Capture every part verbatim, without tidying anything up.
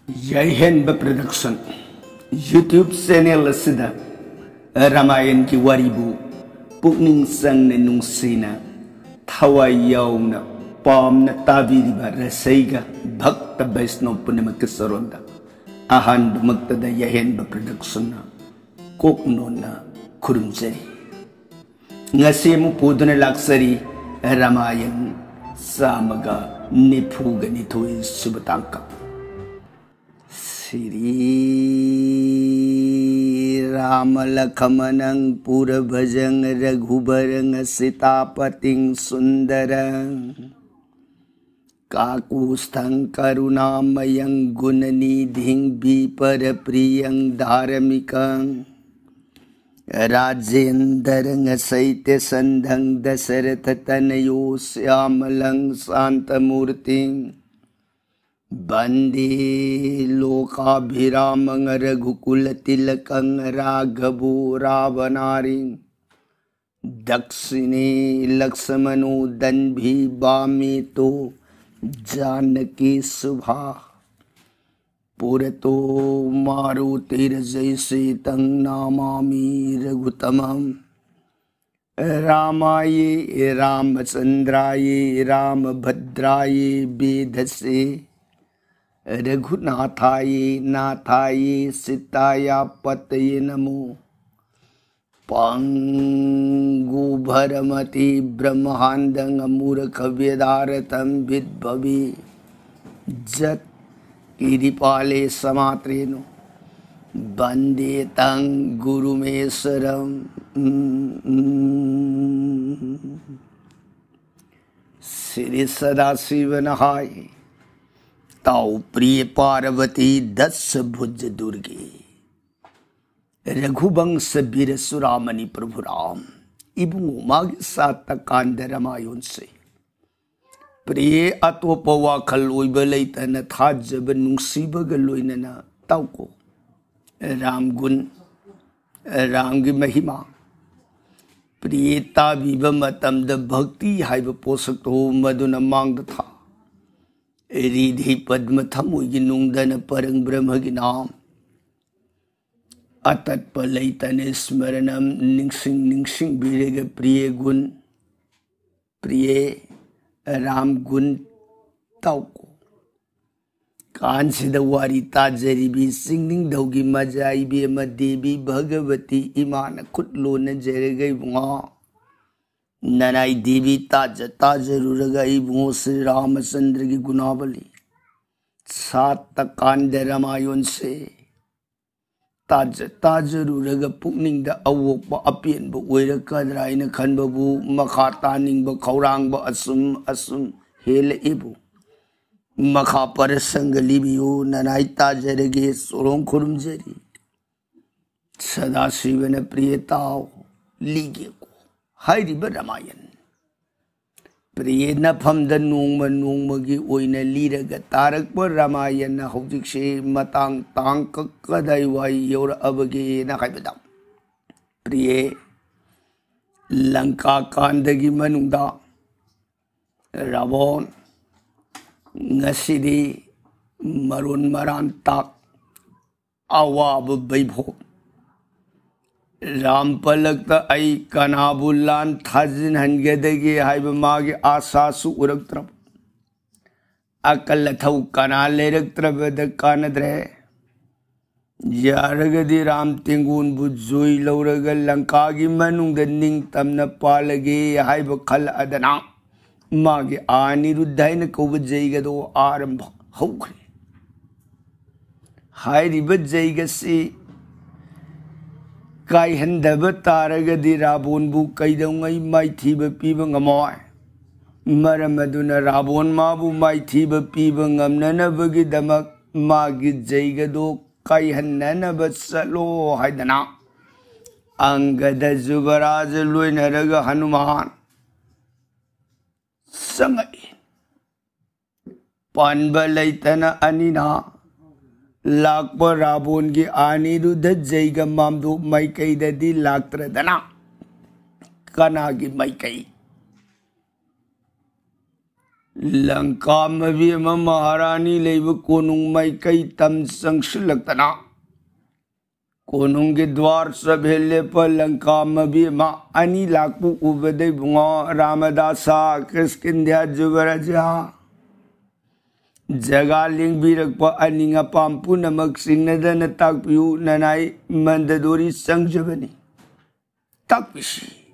ꯌꯥꯏꯍꯦꯟꯕ production YouTube channel ꯑꯁꯤꯗ ꯔꯥꯃꯥꯌꯟꯒꯤ ꯋꯥꯔꯤꯕꯨ ꯄꯨꯛꯅꯤꯡ ꯆꯪꯅ, ꯅꯨꯡꯁꯤꯅ, ꯊꯋꯥꯏ ꯌꯥꯎꯅ, ꯄꯥꯝꯅ ꯇꯥꯕꯤꯔꯤꯕ ꯔꯁꯩꯒ ꯚꯛꯇ ꯕꯩꯁꯅꯣ ꯄꯨꯝꯅꯃꯛꯀꯤ ꯆꯔꯣꯟꯗ ꯑꯍꯥꯟꯕꯃꯛꯇꯗ ꯌꯥꯏꯍꯦꯟꯕ ꯄ꯭ꯔꯗꯛꯁꯟꯅ ꯀꯣꯛ ꯅꯣꯟꯅ ꯈꯨꯔꯨꯝꯖꯔꯤ꯫ ꯉꯁꯤ ꯑꯃꯨꯛ ꯄꯨꯗꯨꯅ ꯂꯥꯛꯆꯔꯤ ꯔꯥꯃꯥꯌꯟ ꯆꯥꯝꯃꯒ ꯅꯤꯐꯨꯒ ꯅꯤꯊꯣꯏ ꯁꯨꯕ ꯇꯥꯡꯀꯛ꯫ ꯁ꯭ꯔꯤ ꯔꯥꯃ ꯂꯈꯃꯅꯪ ꯄꯨꯔ ꯚꯖꯪ ꯔꯘꯨꯕꯔꯪ ꯁꯤꯇꯥꯄꯇꯤꯡ ꯁꯨꯟꯗꯔꯪ ꯀꯥꯀꯨꯁꯊꯪ ꯀꯔꯨꯅꯥꯃꯌꯪ ꯒꯨꯅꯅꯤꯙꯤꯡ ꯕꯤꯄꯔ ꯄ꯭ꯔꯤꯌꯪ ꯙꯥꯔꯃꯤꯀꯪ ꯔꯥꯖꯦꯟꯗꯔꯪ ꯁꯩꯇ꯭ꯌ ꯁꯟꯙꯪ ꯗꯁꯔꯊ ꯇꯅꯌꯣ ꯁ꯭ꯌꯥꯃꯂꯪ ꯁꯥꯟꯇ ꯃꯨꯔꯇꯤꯡ ꯕꯟꯗꯦ ꯂꯣꯀꯥꯚꯤꯔꯥꯃꯪ ꯔꯘꯨꯀꯨꯂ ꯇꯤꯂꯀꯪ ꯔꯥꯘꯕꯣ ꯔꯥꯚꯅꯥꯔꯤꯡ ꯗꯛꯁꯤꯅꯦ ꯂꯛꯁꯃꯅꯣ ꯗꯟꯚꯤ ꯕꯥꯃꯦ ꯇꯣ ꯖꯥꯅꯀꯤ ꯁꯨꯚꯥ ꯄꯨꯔꯇꯣ ꯃꯥꯔꯨ ꯇꯤꯔ ꯖꯩꯁꯤꯇꯪ ꯅꯥꯃꯥꯃꯤ ꯔꯘꯨꯇꯃꯝ ꯔꯥꯃꯥꯌꯦ ꯔꯥꯃꯆꯟꯗ꯭ꯔꯥꯌꯦ ꯔꯥꯃꯚꯗ꯭ꯔꯥꯌꯦ ꯕꯦꯙꯁꯦ ꯔꯘꯨꯅꯥꯊꯥꯌꯦ ꯅꯥꯊꯥꯌꯦ ꯁꯤꯇꯥꯌꯥ ꯄꯇꯌꯦ ꯅꯃꯣ ꯄꯪꯒꯨ ꯚꯔꯃꯇꯤ ꯕ꯭ꯔꯍ꯭ꯃꯥꯟꯗꯪ ꯑꯃꯨꯔꯈ ꯚꯦꯗꯥꯔꯊꯝ ꯚꯤꯠꯚꯚꯤ ꯖꯠ ꯀꯤꯔꯤꯄꯥꯂꯦ ꯁꯃꯥꯇ꯭ꯔꯦꯅꯣ ꯕꯟꯗꯦ ꯇꯪ ꯒꯨꯔꯨꯃꯦꯁꯔꯝ꯫ ꯁ꯭ꯔꯤ ꯁꯗꯥꯁꯤꯕꯅ ꯍꯥꯏ, ꯇꯥꯎ ꯄ꯭ꯔꯤꯌ ꯄꯥꯔꯕꯇꯤ ꯗꯁ ꯚꯨꯖ ꯗꯨꯔꯒꯦ ꯔꯘꯨꯕꯪꯁ ꯕꯤꯔ ꯆꯨꯔꯥꯃꯅꯤ ꯄ꯭ꯔꯚꯨ ꯔꯥꯝ꯫ ꯏꯕꯨꯡꯉꯣ, ꯃꯥꯒꯤ ꯁꯥꯇ ꯀꯥꯟꯗ ꯔꯃꯥꯌꯣꯟꯁꯦ ꯄ꯭ꯔꯤꯌꯦ ꯑꯇꯣꯞꯄ ꯋꯥꯈꯜ ꯑꯣꯏꯕ ꯂꯩꯇꯅ ꯊꯥꯖꯕ ꯅꯨꯡꯁꯤꯕꯒ ꯂꯣꯏꯅꯅ ꯇꯥꯎꯀꯣ꯫ ꯔꯥꯝꯒꯨꯟ, ꯔꯥꯝꯒꯤ ꯃꯍꯤꯃꯥ꯫ ꯄ꯭ꯔꯤꯌꯦ ꯇꯥꯕꯤꯕ ꯃꯇꯝꯗ ꯚꯛꯇꯤ ꯍꯥꯏꯕ ꯄꯣꯠꯁꯛꯇꯣ ꯃꯗꯨꯅ ꯃꯥꯡꯗ ꯊꯥ꯫ ꯔꯤꯙꯤ ꯄꯗ꯭ꯃ ꯊꯃꯣꯏꯒꯤ ꯅꯨꯡꯗꯅ ꯄꯔꯪ ꯕ꯭ꯔꯍ꯭ꯃꯒꯤ ꯅꯥꯝ ꯑꯇꯠꯄ ꯂꯩꯇꯅ ꯁ꯭ꯃꯔꯅꯝ ꯅꯤꯡꯁꯤꯡ ꯅꯤꯡꯁꯤꯡꯕꯤꯔꯒ ꯄ꯭ꯔꯤꯌꯦ ꯒꯨꯟ, ꯄ꯭ꯔꯤꯌꯦ ꯔꯥꯝ ꯒꯨꯟ ꯇꯥꯎꯀꯣ꯫ ꯀꯥꯟꯁꯤꯗ ꯋꯥꯔꯤ ꯇꯥꯖꯔꯤꯕꯤ ꯆꯤꯡꯅꯤꯡꯊꯧꯒꯤ ꯃꯖꯥ ꯏꯕꯦꯝꯃ ꯗꯦꯕꯤ ꯚꯒꯕꯇꯤ ꯏꯃꯥꯅ ꯈꯨꯠ ꯂꯣꯟꯅꯖꯔꯒ ꯏꯕꯨꯡꯉꯣ ꯅꯅꯥꯏ ꯗꯦꯕꯤ ꯇꯥꯖ ꯇꯥꯖꯔꯨꯔꯒ ꯏꯕꯨꯡꯉꯣ ꯁ꯭ꯔꯤ ꯔꯥꯃꯆꯟꯗ꯭ꯔꯒꯤ ꯒꯨꯅꯥꯕꯂꯤ ꯁꯥꯠꯇ ꯀꯥꯟꯗ ꯔꯃꯥꯌꯣꯟꯁꯦ ꯇꯥꯖ ꯇꯥꯖꯔꯨꯔꯒ ꯄꯨꯛꯅꯤꯡꯗ ꯑꯋꯣꯛꯄ ꯑꯄꯦꯟꯕ ꯑꯣꯏꯔꯛꯀꯗ꯭ꯔꯥ ꯍꯥꯏꯅ ꯈꯟꯕꯕꯨ ꯃꯈꯥ ꯇꯥꯅꯤꯡꯕ ꯈꯧꯔꯥꯡꯕ ꯑꯁꯨꯝ ꯑꯁꯨꯝ ꯍꯦꯜꯂꯛꯏꯕꯨ꯫ ꯃꯈꯥ ꯄꯔꯁꯪꯒ ꯂꯤꯕꯤꯌꯨ ꯅꯅꯥꯏ ꯇꯥꯖꯔꯒꯦ ꯆꯣꯔꯣꯡ ꯈꯨꯔꯨꯝꯖꯔꯤ꯫ ꯁꯗꯥꯁꯤꯕꯅ ꯄ꯭ꯔꯤꯌꯦ ꯇꯥꯎ ꯂꯤꯒꯦꯀꯣ ꯍꯥꯏꯔꯤꯕ ꯔꯃꯥꯌꯟ꯫ ꯄ꯭ꯔꯤꯌꯦ ꯅꯐꯝꯗ ꯅꯣꯡꯃ ꯅꯣꯡꯃꯒꯤ ꯑꯣꯏꯅ ꯂꯤꯔꯒ ꯇꯥꯔꯛꯄ ꯔꯃꯥꯌꯟꯅ ꯍꯧꯖꯤꯛꯁꯦ ꯃꯇꯥꯡ ꯇꯥꯡ ꯀ-, ꯀꯗꯥꯏꯋꯥꯏ ꯌꯧꯔꯛꯑꯕꯒꯦꯅ ꯍꯥꯏꯕꯗ, ꯄ꯭ꯔꯤꯌꯦ ꯂꯪꯀꯥ ꯀꯥꯟꯗꯒꯤ ꯃꯅꯨꯡꯗ ꯔꯥꯕꯣꯟ ꯉꯁꯤꯗꯤ ꯃꯔꯣꯟ ꯃꯔꯥꯟ ꯇꯥꯛ ꯑꯋꯥꯕ ꯕꯩꯚꯣ꯫ ꯔꯥꯝꯄꯂꯛꯇ ꯑꯩ ꯀꯅꯥꯕꯨ ꯂꯥꯟ ꯊꯥꯖꯤꯟꯍꯟꯒꯗꯒꯦ ꯍꯥꯏꯕ ꯃꯥꯒꯤ ꯑꯥꯁꯥꯁꯨ ꯎꯔꯛꯇ꯭ꯔꯕ꯫ ꯑꯀꯜ ꯑꯊꯧ ꯀꯅꯥ ꯂꯩꯔꯛꯇ꯭ꯔꯕꯗ ꯀꯥꯟꯅꯗ꯭ꯔꯦ꯫ ꯌꯥꯔꯒꯗꯤ ꯔꯥꯝ ꯇꯦꯡꯒꯣꯟꯕꯨ ꯖꯣꯏ ꯂꯧꯔꯒ ꯂꯪꯀꯥꯒꯤ ꯃꯅꯨꯡꯗ ꯅꯤꯡꯇꯝꯅ ꯄꯥꯜꯂꯒꯦ ꯍꯥꯏꯕ ꯈꯜꯂꯛꯑꯗꯅ ꯃꯥꯒꯤ ꯑꯥꯅꯤꯔꯨꯗ ꯍꯥꯏꯅ ꯀꯧꯕ ꯖꯩꯒꯗꯣ ꯑꯥꯔꯝꯚ ꯍꯧꯈ꯭ꯔꯦ꯫ ꯍꯥꯏꯔꯤꯕ ꯖꯩꯒꯁꯤ ꯀꯥꯏꯍꯟꯗꯕ ꯇꯥꯔꯒꯗꯤ ꯔꯥꯕꯣꯟꯕꯨ ꯀꯩꯗꯧꯉꯩ ꯃꯥꯏꯊꯤꯕ ꯄꯤꯕ ꯉꯝꯃꯣꯏ꯫ ꯃꯔꯝ ꯑꯗꯨꯅ ꯔꯥꯕꯣꯟ ꯃꯥꯕꯨ ꯃꯥꯏꯊꯤꯕ ꯄꯤꯕ ꯉꯝꯅꯅꯕꯒꯤꯗꯃꯛ ꯃꯥꯒꯤ ꯖꯩꯒꯗꯣ ꯀꯥꯏꯍꯟꯅꯅꯕ ꯆꯠꯂꯣ ꯍꯥꯏꯗꯅ ꯑꯪꯒꯗ ꯖꯨꯕꯔꯥꯖ ꯂꯣꯏꯅꯔꯒ ꯍꯅꯨꯃꯥꯟ ꯆꯪꯉꯛꯏ꯫ ꯄꯥꯟꯕ ꯂꯩꯇꯅ ꯑꯅꯤꯅ ꯂꯥꯛꯄ ꯔꯥꯕꯣꯟꯒꯤ ꯑꯥꯅꯤꯔꯨꯗ ꯖꯩꯒ ꯃꯥꯝꯗꯣꯞ ꯃꯥꯏꯀꯩꯗꯗꯤ ꯂꯥꯛꯇ꯭ꯔꯗꯅ ꯀꯅꯥꯒꯤ ꯃꯥꯏꯀꯩ? ꯂꯪꯀꯥ ꯃꯕꯦꯝꯃ ꯃꯍꯥꯔꯥꯅꯤ ꯂꯩꯕ ꯀꯣꯅꯨꯡ ꯃꯥꯏꯀꯩ ꯇꯝ ꯆꯪꯁꯤꯜꯂꯛꯇꯅ, ꯀꯣꯅꯨꯡꯒꯤ ꯗ꯭ꯋꯥꯔ ꯆꯞ ꯍꯦꯛ ꯂꯦꯞꯄ ꯂꯪꯀꯥ ꯃꯕꯦꯝꯃ ꯑꯅꯤ ꯂꯥꯛꯄ ꯎꯕꯗ ꯏꯕꯨꯡꯉꯣ ꯔꯥꯃꯗꯥꯁ, ꯀ꯭ꯔꯤꯁꯀꯤꯟꯙ꯭ꯌꯥ ꯖꯨꯕꯔꯥꯖꯥ, ꯖꯒꯥ ꯂꯦꯡꯕꯤꯔꯛꯄ ꯑꯅꯤꯡ ꯑꯄꯥꯝ ꯄꯨꯝꯅꯃꯛ ꯆꯤꯡꯅꯗꯅ ꯇꯥꯛꯄꯤꯌꯨ, ꯅꯅꯥꯏ ꯃꯟꯗꯗꯣꯔꯤ ꯆꯪꯖꯕꯅꯤ꯫ ꯇꯥꯛꯄꯤꯁꯤ꯫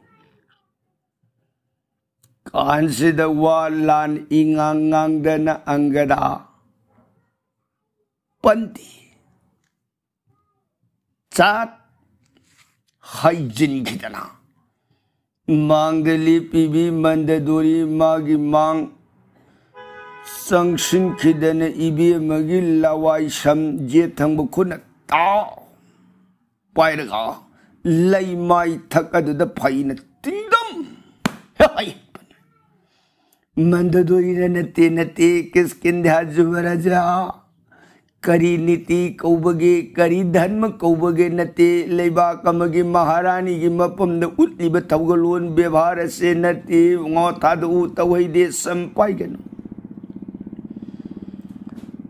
ꯀꯥꯟꯁꯤꯗ ꯋꯥ ꯂꯥꯟ ꯏꯉꯥꯡ ꯉꯥꯡꯗꯅ ꯑꯪꯒꯗ ꯄꯟꯗꯤ ꯆꯥꯠ ꯍꯩꯖꯤꯟꯈꯤꯗꯅ, ꯃꯥꯡꯗ ꯂꯦꯞꯄꯤꯕꯤ ꯃꯟꯗꯗꯣꯔꯤ ꯃꯥꯒꯤ ꯃꯥꯡ ꯆꯪꯁꯤꯟꯈꯤꯗꯅ, ꯏꯕꯦꯝꯃꯒꯤ ꯂꯋꯥꯏ ꯁꯝ ꯌꯦꯠ ꯊꯪꯕ ꯈꯨꯠꯅ ꯇꯥꯎ ꯄꯥꯏꯔꯒ ꯂꯩꯃꯥꯏ ꯊꯛ ꯑꯗꯨꯗ ꯐꯩꯅ ꯇꯤꯡꯗꯝ ꯍꯦꯛ ꯍꯩ꯫ ꯃꯟꯗꯗꯣꯔꯤꯅ ꯅꯠꯇꯦ, ꯅꯠꯇꯦ, ꯀꯤꯁꯀꯤꯟꯙ꯭ꯌꯥ ꯖꯨꯕꯔꯥꯖꯥ꯫ ꯀꯔꯤ ꯅꯤꯇꯤ ꯀꯧꯕꯒꯦ, ꯀꯔꯤ ꯙꯔꯃ ꯀꯧꯕꯒꯦ? ꯅꯠꯇꯦ, ꯂꯩꯕꯥꯛ ꯑꯃꯒꯤ ꯃꯍꯥꯔꯥꯅꯤꯒꯤ ꯃꯐꯝꯗ ꯎꯠꯂꯤꯕ ꯊꯧꯒꯜꯂꯣꯟ ꯕꯦꯕꯥꯔ ꯑꯁꯦ ꯅꯠꯇꯦ꯫ ꯉꯣ ꯊꯥꯗꯣꯛꯎ, ꯇꯧꯍꯩꯗꯦ, ꯁꯝ ꯄꯥꯏꯒꯅꯨ꯫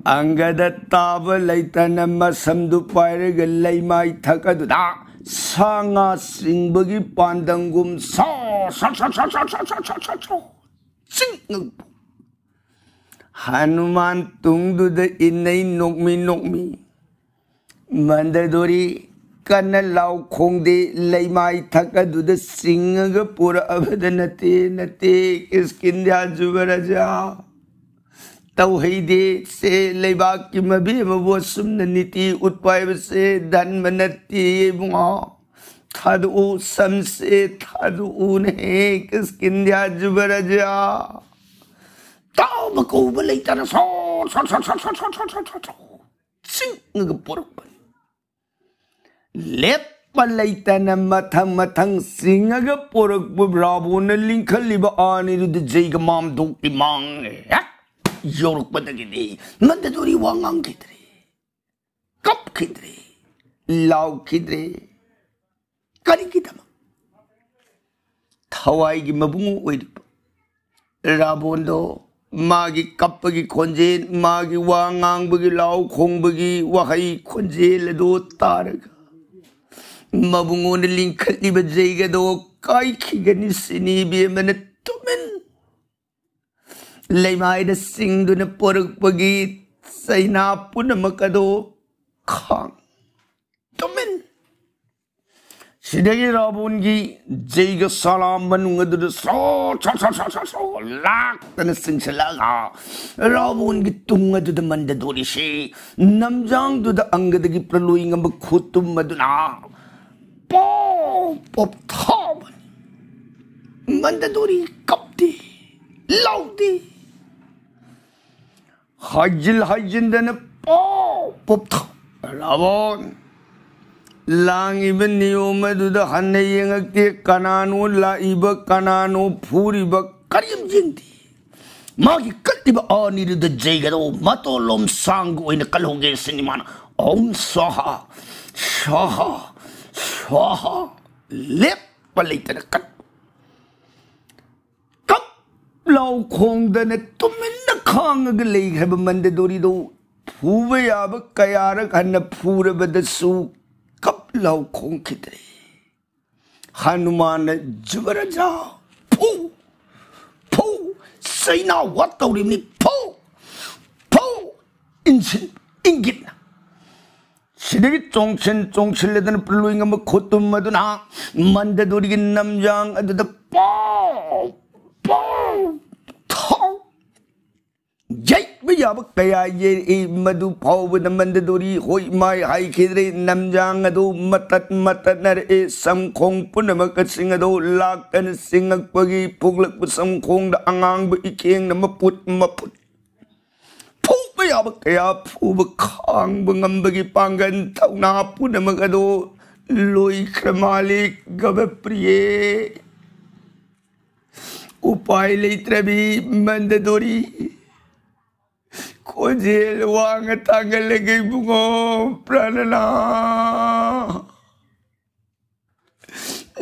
ꯑꯪꯒꯗ ꯇꯥꯕ ꯂꯩꯇꯅ ꯃꯁꯝꯗꯨ ꯄꯥꯏꯔꯒ ꯂꯩꯃꯥꯏ ꯊꯛ ꯑꯗꯨꯗ ꯁꯥ ꯉꯥ ꯆꯤꯡꯕꯒꯤ ꯄꯥꯟꯗꯝꯒꯨꯝ ꯁꯣ, ꯁꯣ, ꯁꯣ, ꯁꯣ, ꯁꯣ, ꯁꯣ, ꯁꯣ, ꯁꯣ, ꯁꯣ, ꯁꯣ, ꯁꯣ, ꯁꯣ, ꯆꯤꯡ ꯍꯅꯨꯃꯥꯟ ꯇꯨꯡꯗꯨꯗ ꯏꯟꯅꯩ ꯅꯣꯛꯃꯤ ꯅꯣꯛꯃꯤ꯫ ꯃꯟꯗꯗꯣꯔꯤ ꯀꯟꯅ ꯂꯥꯎ ꯈꯣꯡꯗꯦ, ꯂꯩꯃꯥꯏ ꯊꯛ ꯑꯗꯨꯗ ꯆꯤꯡꯉꯒ ꯄꯨꯔꯛꯑꯕꯗ ꯅꯠꯇꯦ, ꯅꯠꯇꯦ, ꯀꯤꯁꯀꯤꯟꯙ꯭ꯌꯥ ꯖꯨꯕꯔꯥꯖꯥ꯫ ꯇꯧꯍꯩꯗꯦ ꯁꯦ, ꯂꯩꯕꯥꯛꯀꯤ ꯃꯕꯦꯝꯃꯕꯨ ꯑꯁꯨꯝꯅ ꯅꯤꯇꯤ ꯎꯠꯄ ꯍꯥꯏꯕꯁꯦ ꯙꯔꯃ ꯅꯠꯇꯦ ꯏꯕꯨꯡꯉꯣ꯫ ꯊꯥꯗꯣꯛꯎ, ꯁꯝꯁꯦ ꯊꯥꯗꯣꯛꯎꯅꯦ, ꯀꯤꯁꯀꯤꯟꯙ꯭ꯌꯥ ꯖꯨꯕꯔꯥꯖꯥ꯫ ꯇꯥꯕ ꯀꯧꯕ ꯂꯩꯇꯅ ꯁꯣ, ꯁꯣ, ꯁꯣ, ꯆꯤꯡꯉꯒ ꯄꯣꯔꯛꯄꯅꯤ꯫ ꯂꯦꯞꯄ ꯂꯩꯇꯅ ꯃꯊꯪ ꯃꯊꯪ ꯆꯤꯡꯉꯒ ꯄꯣꯔꯛꯄ ꯔꯥꯕꯣꯟꯅ ꯂꯤꯡꯈꯠꯂꯤꯕ ꯑꯥꯅꯤꯔꯨꯗ ꯖꯩꯒ ꯃꯥꯝꯗꯣꯛꯀꯤ ꯃꯥꯡ ꯍꯦꯛ ꯌꯧꯔꯛꯄꯗꯒꯤꯗꯤ ꯃꯟꯗꯗꯣꯔꯤ ꯋꯥ ꯉꯥꯡꯈꯤꯗ꯭ꯔꯦ, ꯀꯞꯈꯤꯗ꯭ꯔꯦ, ꯂꯥꯎꯈꯤꯗ꯭ꯔꯦ꯫ ꯀꯔꯤꯒꯤꯗꯃꯛ? ꯊꯋꯥꯏꯒꯤ ꯃꯕꯨꯡ ꯑꯣꯏꯔꯤꯕ ꯔꯥꯕꯣꯟꯗꯣ ꯃꯥꯒꯤ ꯀꯞꯄꯒꯤ ꯈꯣꯟꯖꯦꯜ, ꯃꯥꯒꯤ ꯋꯥ ꯉꯥꯡꯕꯒꯤ, ꯂꯥꯎ ꯈꯣꯡꯕꯒꯤ ꯋꯥꯍꯩ ꯈꯣꯟꯖꯦꯜ ꯑꯗꯨ ꯇꯥꯔꯒ, ꯃꯕꯨꯡꯉꯣꯟꯗ ꯂꯤꯡꯈꯠꯂꯤꯕ ꯖꯩꯒꯗꯣ ꯀꯥꯏꯈꯤꯒꯅꯤ ꯁꯤꯅꯤ ꯏꯕꯦꯝꯃꯅ ꯇꯨꯃꯤꯟ ꯂꯩꯃꯥꯏꯗ ꯆꯤꯡꯗꯨꯅ ꯄꯣꯔꯛꯄꯒꯤ ꯆꯩꯅꯥ ꯄꯨꯝꯅꯃꯛ ꯑꯗꯣ ꯈꯥꯡ ꯇꯨꯃꯤꯟ꯫ ꯁꯤꯗꯒꯤ ꯔꯥꯕꯣꯟꯒꯤ ꯖꯩꯒ ꯁꯥꯂꯥ ꯃꯅꯨꯡ ꯑꯗꯨꯗ ꯁꯣ, ꯁꯣ, ꯁꯣ, ꯁꯣ, ꯁꯣ, ꯁꯣ ꯂꯥꯛꯇꯅ ꯆꯤꯡꯁꯤꯜꯂꯛꯑꯒ ꯔꯥꯕꯣꯟꯒꯤ ꯇꯨꯡ ꯑꯗꯨꯗ ꯃꯟꯗꯗꯣꯔꯤꯁꯤ ꯅꯝꯖꯥꯡꯗꯨꯗ ꯑꯪꯒꯗꯒꯤ ꯄ꯭ꯔꯂꯣꯏ ꯉꯝꯕ ꯈꯨꯠꯇꯨꯝ ꯑꯗꯨꯅ ꯄꯣꯞ ꯄꯣꯞ ꯊꯥꯕꯅꯤ꯫ ꯃꯟꯗꯗꯣꯔꯤ ꯀꯞꯇꯦ, ꯂꯥꯎꯗꯦ꯫ ꯍꯥꯏꯖꯤꯜ ꯍꯥꯏꯖꯤꯟꯗꯅ ꯄꯣꯞ ꯄꯣꯞ ꯊꯥ-, ꯔꯥꯕꯣꯟ ꯂꯥꯡꯉꯤꯕ ꯅꯤꯌꯣꯝ ꯑꯗꯨꯗ ꯍꯟꯅ ꯌꯦꯡꯉꯛꯇꯦ꯫ ꯀꯅꯥꯅꯣ ꯂꯥꯛꯏꯕ, ꯀꯅꯥꯅꯣ ꯐꯨꯔꯤꯕ, ꯀꯔꯤꯝ ꯌꯦꯡꯗꯦ꯫ ꯃꯥꯒꯤ ꯀꯠꯂꯤꯕ ꯑꯅꯤꯗꯨꯗ ꯖꯩꯒꯗꯣ ꯃꯇꯣꯂꯣꯝ ꯁꯥꯡꯒ ꯑꯣꯏꯅ ꯀꯜꯍꯧꯒꯦ ꯁꯤꯅꯤ ꯃꯥꯅ꯫ ꯑꯣꯝ ꯁ꯭ꯋꯥꯍꯥ, ꯁ꯭ꯋꯥꯍꯥ, ꯁ꯭ꯋꯥꯍꯥ꯫ ꯂꯦꯞꯄ ꯂꯩꯇꯅ ꯀꯠ ꯀꯞ ꯂꯥꯎ ꯈꯣꯡꯗꯅ ꯇꯨꯃꯤꯟꯅ ꯈꯥꯡꯉꯒ ꯂꯩꯈ꯭ꯔꯕ ꯃꯟꯗꯗꯣꯔꯤꯗꯣ ꯐꯨꯕ ꯌꯥꯕ ꯀꯌꯥꯔꯛ ꯍꯟꯅ ꯐꯨꯔꯕꯗꯁꯨ ꯀꯞ ꯂꯥꯎ ꯈꯣꯡꯈꯤꯗ꯭ꯔꯦ꯫ ꯍꯅꯨꯃꯥꯟꯅ ꯖꯨꯕꯔꯖꯥ ꯐꯨ, ꯐꯨ, ꯆꯩꯅꯥ ꯋꯥꯠ ꯇꯧꯔꯤꯕꯅꯤ, ꯐꯨ, ꯐꯨ, ꯏꯟꯁꯤꯟ, ꯏꯪꯒꯤꯠꯅ꯫ ꯁꯤꯗꯒꯤ ꯆꯣꯡꯁꯤꯟ ꯆꯣꯡꯁꯤꯜꯂꯗꯅ ꯄ꯭ꯔꯂꯣꯏ ꯉꯝꯕ ꯈꯨꯠꯇꯨꯝ ꯑꯗꯨꯅ ꯃꯟꯗꯗꯣꯔꯤꯒꯤ ꯅꯝꯖꯥꯡ ꯑꯗꯨꯗ ꯄꯥꯎ, ꯄꯥꯎ, ꯊꯥꯎ ꯌꯩꯕ ꯌꯥꯕ ꯀꯌꯥ ꯌꯩꯔꯛꯏ꯫ ꯃꯗꯨ ꯐꯥꯎꯕꯗ ꯃꯟꯗꯗꯣꯔꯤ ꯍꯣꯏ ꯃꯥꯏ ꯍꯥꯏꯈꯤꯗ꯭ꯔꯦ꯫ ꯅꯝꯖꯥꯡ ꯑꯗꯨ ꯃꯇꯠ ꯃꯇꯠꯅꯔꯛꯏ꯫ ꯁꯝꯈꯣꯡ ꯄꯨꯝꯅꯃꯛ ꯑꯁꯤꯡ ꯑꯗꯨ ꯂꯥꯛꯇꯅ ꯆꯤꯡꯉꯛꯄꯒꯤ ꯄꯣꯛꯂꯛꯄ ꯁꯝꯈꯣꯡꯗ ꯑꯉꯥꯡꯕ ꯏꯀꯦꯡꯅ ꯃꯄꯨꯠ ꯃꯄꯨꯠ ꯐꯨꯕ ꯌꯥꯕ ꯀꯌꯥ ꯐꯨꯕ ꯈꯥꯡꯕ ꯉꯝꯕꯒꯤ ꯄꯥꯡꯒꯜ ꯊꯧꯅꯥ ꯄꯨꯝꯅꯃꯛ ꯑꯗꯨ ꯂꯣꯏꯈ꯭ꯔ ꯃꯥꯜꯂꯤ ꯒꯕꯄ꯭ꯔꯤꯌꯦ꯫ ꯎꯄꯥꯏ ꯂꯩꯇ꯭ꯔꯕꯤ ꯃꯟꯗꯗꯣꯔꯤ ꯈꯣꯟꯖꯦꯜ ꯋꯥꯡꯅ ꯊꯥꯡꯒꯠꯂꯒ ꯏꯕꯨꯡꯉꯣ ꯄ꯭ꯔꯥꯅꯅꯥ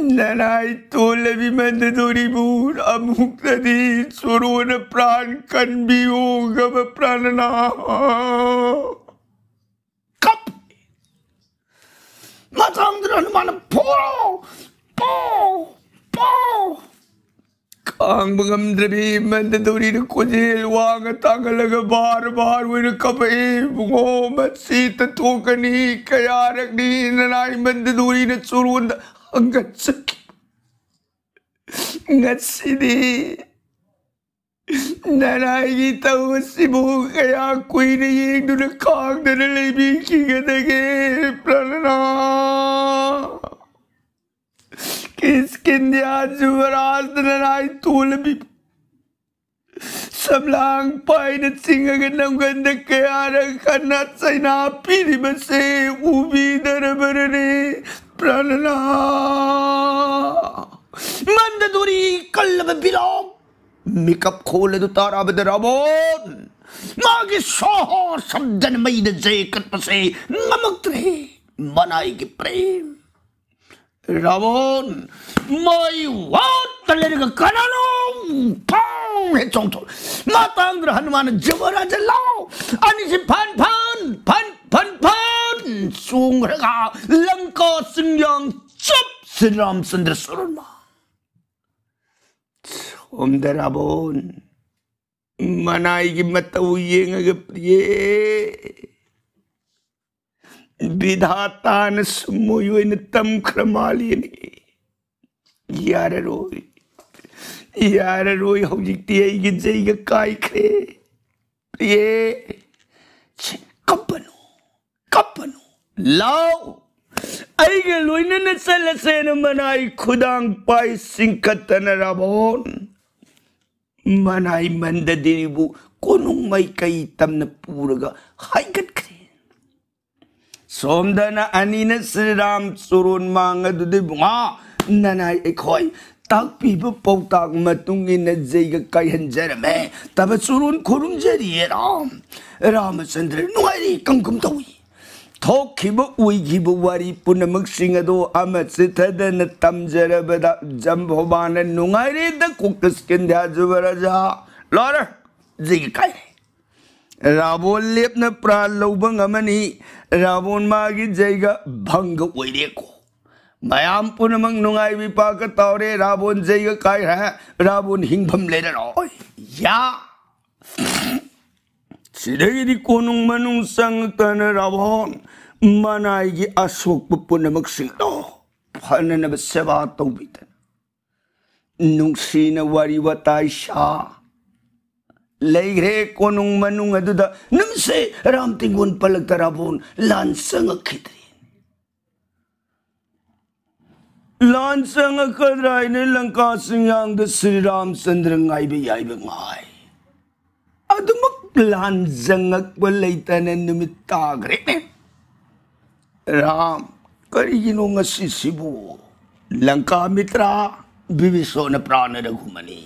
ꯅꯅꯥꯏ ꯇꯣꯜꯂꯕꯤ ꯃꯟꯗꯗꯣꯔꯤꯕꯨ ꯑꯃꯨꯛꯇꯗꯤ ꯆꯣꯔꯣꯅ ꯄ꯭ꯔꯥꯟ ꯀꯟꯕꯤꯌꯣꯒꯕ ꯄ꯭ꯔꯥꯟꯅꯅꯥ꯫ ꯀꯞ꯫ ꯃꯇꯥꯡꯗꯨꯗ ꯍꯅꯨꯃꯥꯟꯅ ꯐꯨꯔꯣ! ꯄꯣ! ꯄꯣ! ꯈꯥꯡꯕ ꯉꯝꯗ꯭ꯔꯕꯤ ꯃꯟꯗꯗꯣꯔꯤꯅ ꯈꯣꯟꯖꯦꯜ ꯋꯥꯡꯅ ꯇꯥꯡꯈꯠꯂꯒ ꯚꯥꯔ ꯚꯥꯔ ꯑꯣꯏꯅ ꯀꯞꯄꯛꯏ꯫ "ꯏꯕꯨꯡꯉꯣ, ꯃꯁꯤ ꯇꯠꯊꯣꯛꯀꯅꯤ꯫ ꯀꯌꯥꯔꯛꯅꯤ ꯅꯅꯥꯏ ꯃꯟꯗꯗꯣꯔꯤꯅ ꯆꯣꯔꯣꯟꯗ ꯍꯪꯒꯠꯆꯈꯤ꯫ ꯉꯁꯤꯗꯤ ꯅꯅꯥꯏꯒꯤ ꯇꯧꯕꯁꯤꯕꯨ ꯀꯌꯥ ꯀꯨꯏꯅ ꯌꯦꯡꯗꯨꯅ ꯈꯥꯡꯗꯅ ꯂꯩꯕꯤꯈꯤꯒꯗꯒꯦ, ꯄ꯭ꯔꯥꯟꯅꯅꯥ?" ꯀꯤꯁꯀꯤꯟꯗꯤꯌꯥ ꯖꯨꯕꯔꯥꯖꯅ ꯅꯅꯥꯏ ꯇꯣꯜꯂꯕꯤ ꯁꯝꯂꯥꯡ ꯄꯥꯏꯅ ꯆꯤꯡꯉꯒ ꯅꯪꯒꯟꯗ ꯀꯌꯥꯔꯛ ꯍꯟꯅ ꯆꯩꯅꯥ ꯄꯤꯔꯤꯕꯁꯦ ꯎꯕꯤꯗꯔꯕꯔꯅꯦ, ꯄ꯭ꯔꯥꯟꯅꯅꯥ? ꯃꯟꯗꯗꯣꯔꯤ ꯀꯜꯂꯕ ꯕꯤꯂꯣꯝ ꯃꯤꯀꯞ ꯈꯣꯜꯂꯗꯨ ꯇꯥꯔꯕꯗ ꯔꯥꯕꯣꯟ ꯃꯥꯒꯤ ꯁꯣꯍꯣꯔ ꯁꯝꯗꯅ ꯃꯩꯗ ꯖꯩ ꯀꯠꯄꯁꯦ ꯉꯝꯃꯛꯇ꯭ꯔꯦ꯫ ꯃꯅꯥꯏꯒꯤ ꯄ꯭ꯔꯦꯝ꯫ ꯔꯥꯕꯣꯟ ꯃꯩ ꯋꯥꯠꯇ ꯂꯩꯔꯒ ꯀꯅꯥꯅꯣ? ꯐꯪ ꯍꯦꯛ ꯆꯣꯡꯊꯣꯛ꯫ ꯃꯇꯥꯡꯗꯨꯗ ꯍꯅꯨꯃꯥꯟꯅ ꯖꯃꯔꯥꯖ ꯂꯥꯎ ꯑꯅꯤꯁꯤ ꯐꯟ ꯐꯟ ꯐꯟ ꯐꯟ ꯐꯟ ꯆꯣꯡꯈ꯭ꯔꯒ ꯂꯪꯀꯥ ꯆꯤꯡꯌꯥꯡ ꯆꯞ ꯁ꯭ꯔꯤ ꯔꯥꯝꯆꯟꯗ꯭ꯔ ꯁꯣꯔꯣꯟꯃ꯫ ꯁꯣꯝꯗ ꯔꯥꯕꯣꯟ ꯃꯅꯥꯏꯒꯤ ꯃꯇꯧ ꯌꯦꯡꯉꯒ, "ꯄ꯭ꯔꯤꯌꯦ, ꯕꯤꯙꯥꯇꯥꯅ ꯁꯨꯝꯃꯣꯏ ꯑꯣꯏꯅ ꯇꯝꯈ꯭ꯔ ꯃꯥꯜꯂꯦꯅꯦ꯫ ꯌꯥꯔꯔꯣꯏ, ꯌꯥꯔꯔꯣꯏ, ꯍꯧꯖꯤꯛꯇꯤ ꯑꯩꯒꯤ ꯖꯩꯒ ꯀꯥꯏꯈ꯭ꯔꯦ꯫ ꯄ꯭ꯔꯤꯌꯦ, ꯀꯞꯄꯅꯨ, ꯀꯞꯄꯅꯨ, ꯂꯥꯎ, ꯑꯩꯒ ꯂꯣꯏꯅꯅ ꯆꯠꯂꯁꯦꯅ ꯃꯅꯥꯏ ꯈꯨꯗꯥꯡ ꯄꯥꯏ ꯆꯤꯡꯈꯠꯇꯅ ꯔꯥꯕꯣꯟ ꯃꯅꯥꯏ ꯃꯟꯗꯗꯤꯔꯤꯕꯨ ꯀꯣꯅꯨꯡ ꯃꯥꯏꯀꯩ ꯇꯝꯅ ꯄꯨꯔꯒ ꯍꯥꯏꯒꯠꯈ꯭ꯔꯦ꯫ ꯁꯣꯝꯗꯅ ꯑꯅꯤꯅ ꯁ꯭ꯔꯤꯔꯥꯝ ꯆꯣꯔꯣꯟ ꯃꯥꯡ ꯑꯗꯨꯗ, "ꯏꯕꯨꯡꯉꯣ, ꯅꯅꯥꯏ ꯑꯩꯈꯣꯏ ꯇꯥꯛꯄꯤꯕ ꯄꯥꯎꯇꯥꯛ ꯃꯇꯨꯡ ꯏꯟꯅ ꯖꯩꯒ ꯀꯥꯏꯍꯟꯖꯔꯝꯃꯦ꯫ ꯇꯕ ꯆꯣꯔꯣꯟ ꯈꯨꯔꯨꯝꯖꯔꯤꯌꯦ ꯔꯥꯝ꯫ ꯔꯥꯃꯆꯟꯗ꯭ꯔ ꯅꯨꯡꯉꯥꯏꯔꯤ ꯀꯪꯒꯨꯝ ꯇꯧꯏ꯫ ꯊꯣꯛꯈꯤꯕ ꯑꯣꯏꯈꯤꯕ ꯋꯥꯔꯤ ꯄꯨꯝꯅꯃꯛꯁꯤꯡ ꯑꯗꯨ ꯑꯃ ꯆꯤꯊꯗꯅ ꯇꯝꯖꯔꯕꯗ ꯖꯝꯕꯣꯕꯥꯅ ꯅꯨꯡꯉꯥꯏꯔꯦꯗ ꯀꯣꯀꯁꯀꯤꯟꯙ꯭ꯌꯥ ꯖꯨꯕꯔꯥꯖꯥ꯫ ꯂꯣꯏꯔꯦ, ꯖꯩꯒ ꯀꯥꯏꯔꯦ꯫ ꯔꯥꯕꯣꯟ ꯂꯦꯞꯅ ꯄ꯭ꯔꯥꯟ ꯂꯧꯕ ꯉꯝꯃꯅꯤ꯫ ꯔꯥꯕꯣꯟ ꯃꯥꯒꯤ ꯖꯩꯒ ꯚꯪꯒ ꯑꯣꯏꯔꯦꯀꯣ꯫ ꯃꯌꯥꯝ ꯄꯨꯝꯅꯃꯛ ꯅꯨꯡꯉꯥꯏꯕꯤ ꯄꯥꯛꯀ ꯇꯧꯔꯦ꯫ ꯔꯥꯕꯣꯟ ꯖꯩꯒ ꯀꯥꯏꯔꯦ꯫ ꯔꯥꯕꯣꯟ ꯍꯤꯡꯐꯝ ꯂꯩꯔꯔꯣꯏ꯫ ꯌꯥ꯫ ꯁꯤꯗꯒꯤꯗꯤ ꯀꯣꯅꯨꯡ ꯃꯅꯨꯡ ꯆꯪꯉꯛꯇꯅ ꯔꯥꯕꯣꯟ ꯃꯅꯥꯏꯒꯤ ꯑꯁꯣꯛꯄ ꯄꯨꯝꯅꯃꯛꯁꯤꯡꯗꯣ ꯐꯅꯅꯕ ꯁꯦꯕꯥ ꯇꯧꯕꯤꯗꯅ ꯅꯨꯡꯁꯤꯅ ꯋꯥꯔꯤ ꯋꯥꯇꯥꯏ ꯁꯥ ꯂꯩꯈ꯭ꯔꯦ꯫ ꯀꯣꯅꯨꯡ ꯃꯅꯨꯡ ꯑꯗꯨꯗ ꯅꯨꯃꯤꯠꯁꯦ ꯔꯥꯝ ꯇꯦꯡꯒꯣꯟ ꯄꯜꯂꯛꯇ ꯔꯥꯕꯣꯟ ꯂꯥꯟ ꯆꯪꯉꯛꯈꯤꯗ꯭ꯔꯦ꯫ ꯂꯥꯟ ꯆꯪꯉꯛꯀꯗ꯭ꯔꯥ ꯍꯥꯏꯅ ꯂꯪꯀꯥ ꯆꯤꯡꯌꯥꯡꯗ ꯁ꯭ꯔꯤ ꯔꯥꯝꯆꯟꯗ꯭ꯔ ꯉꯥꯏꯕ ꯌꯥꯏꯕ ꯉꯥꯏ꯫ ꯑꯗꯨꯃꯛ ꯂꯥꯟ ꯆꯪꯉꯛꯄ ꯂꯩꯇꯅ ꯅꯨꯃꯤꯠ ꯇꯥꯈ꯭ꯔꯦꯅꯦ꯫ ꯔꯥꯝ, ꯀꯔꯤꯒꯤꯅꯣ ꯉꯁꯤꯁꯤꯕꯨ? ꯂꯪꯀꯥ ꯃꯤꯇ꯭ꯔ, ꯕꯤꯕꯤꯁꯣꯅ ꯄ꯭ꯔꯥꯅ ꯔꯘꯨꯃꯅꯤ꯫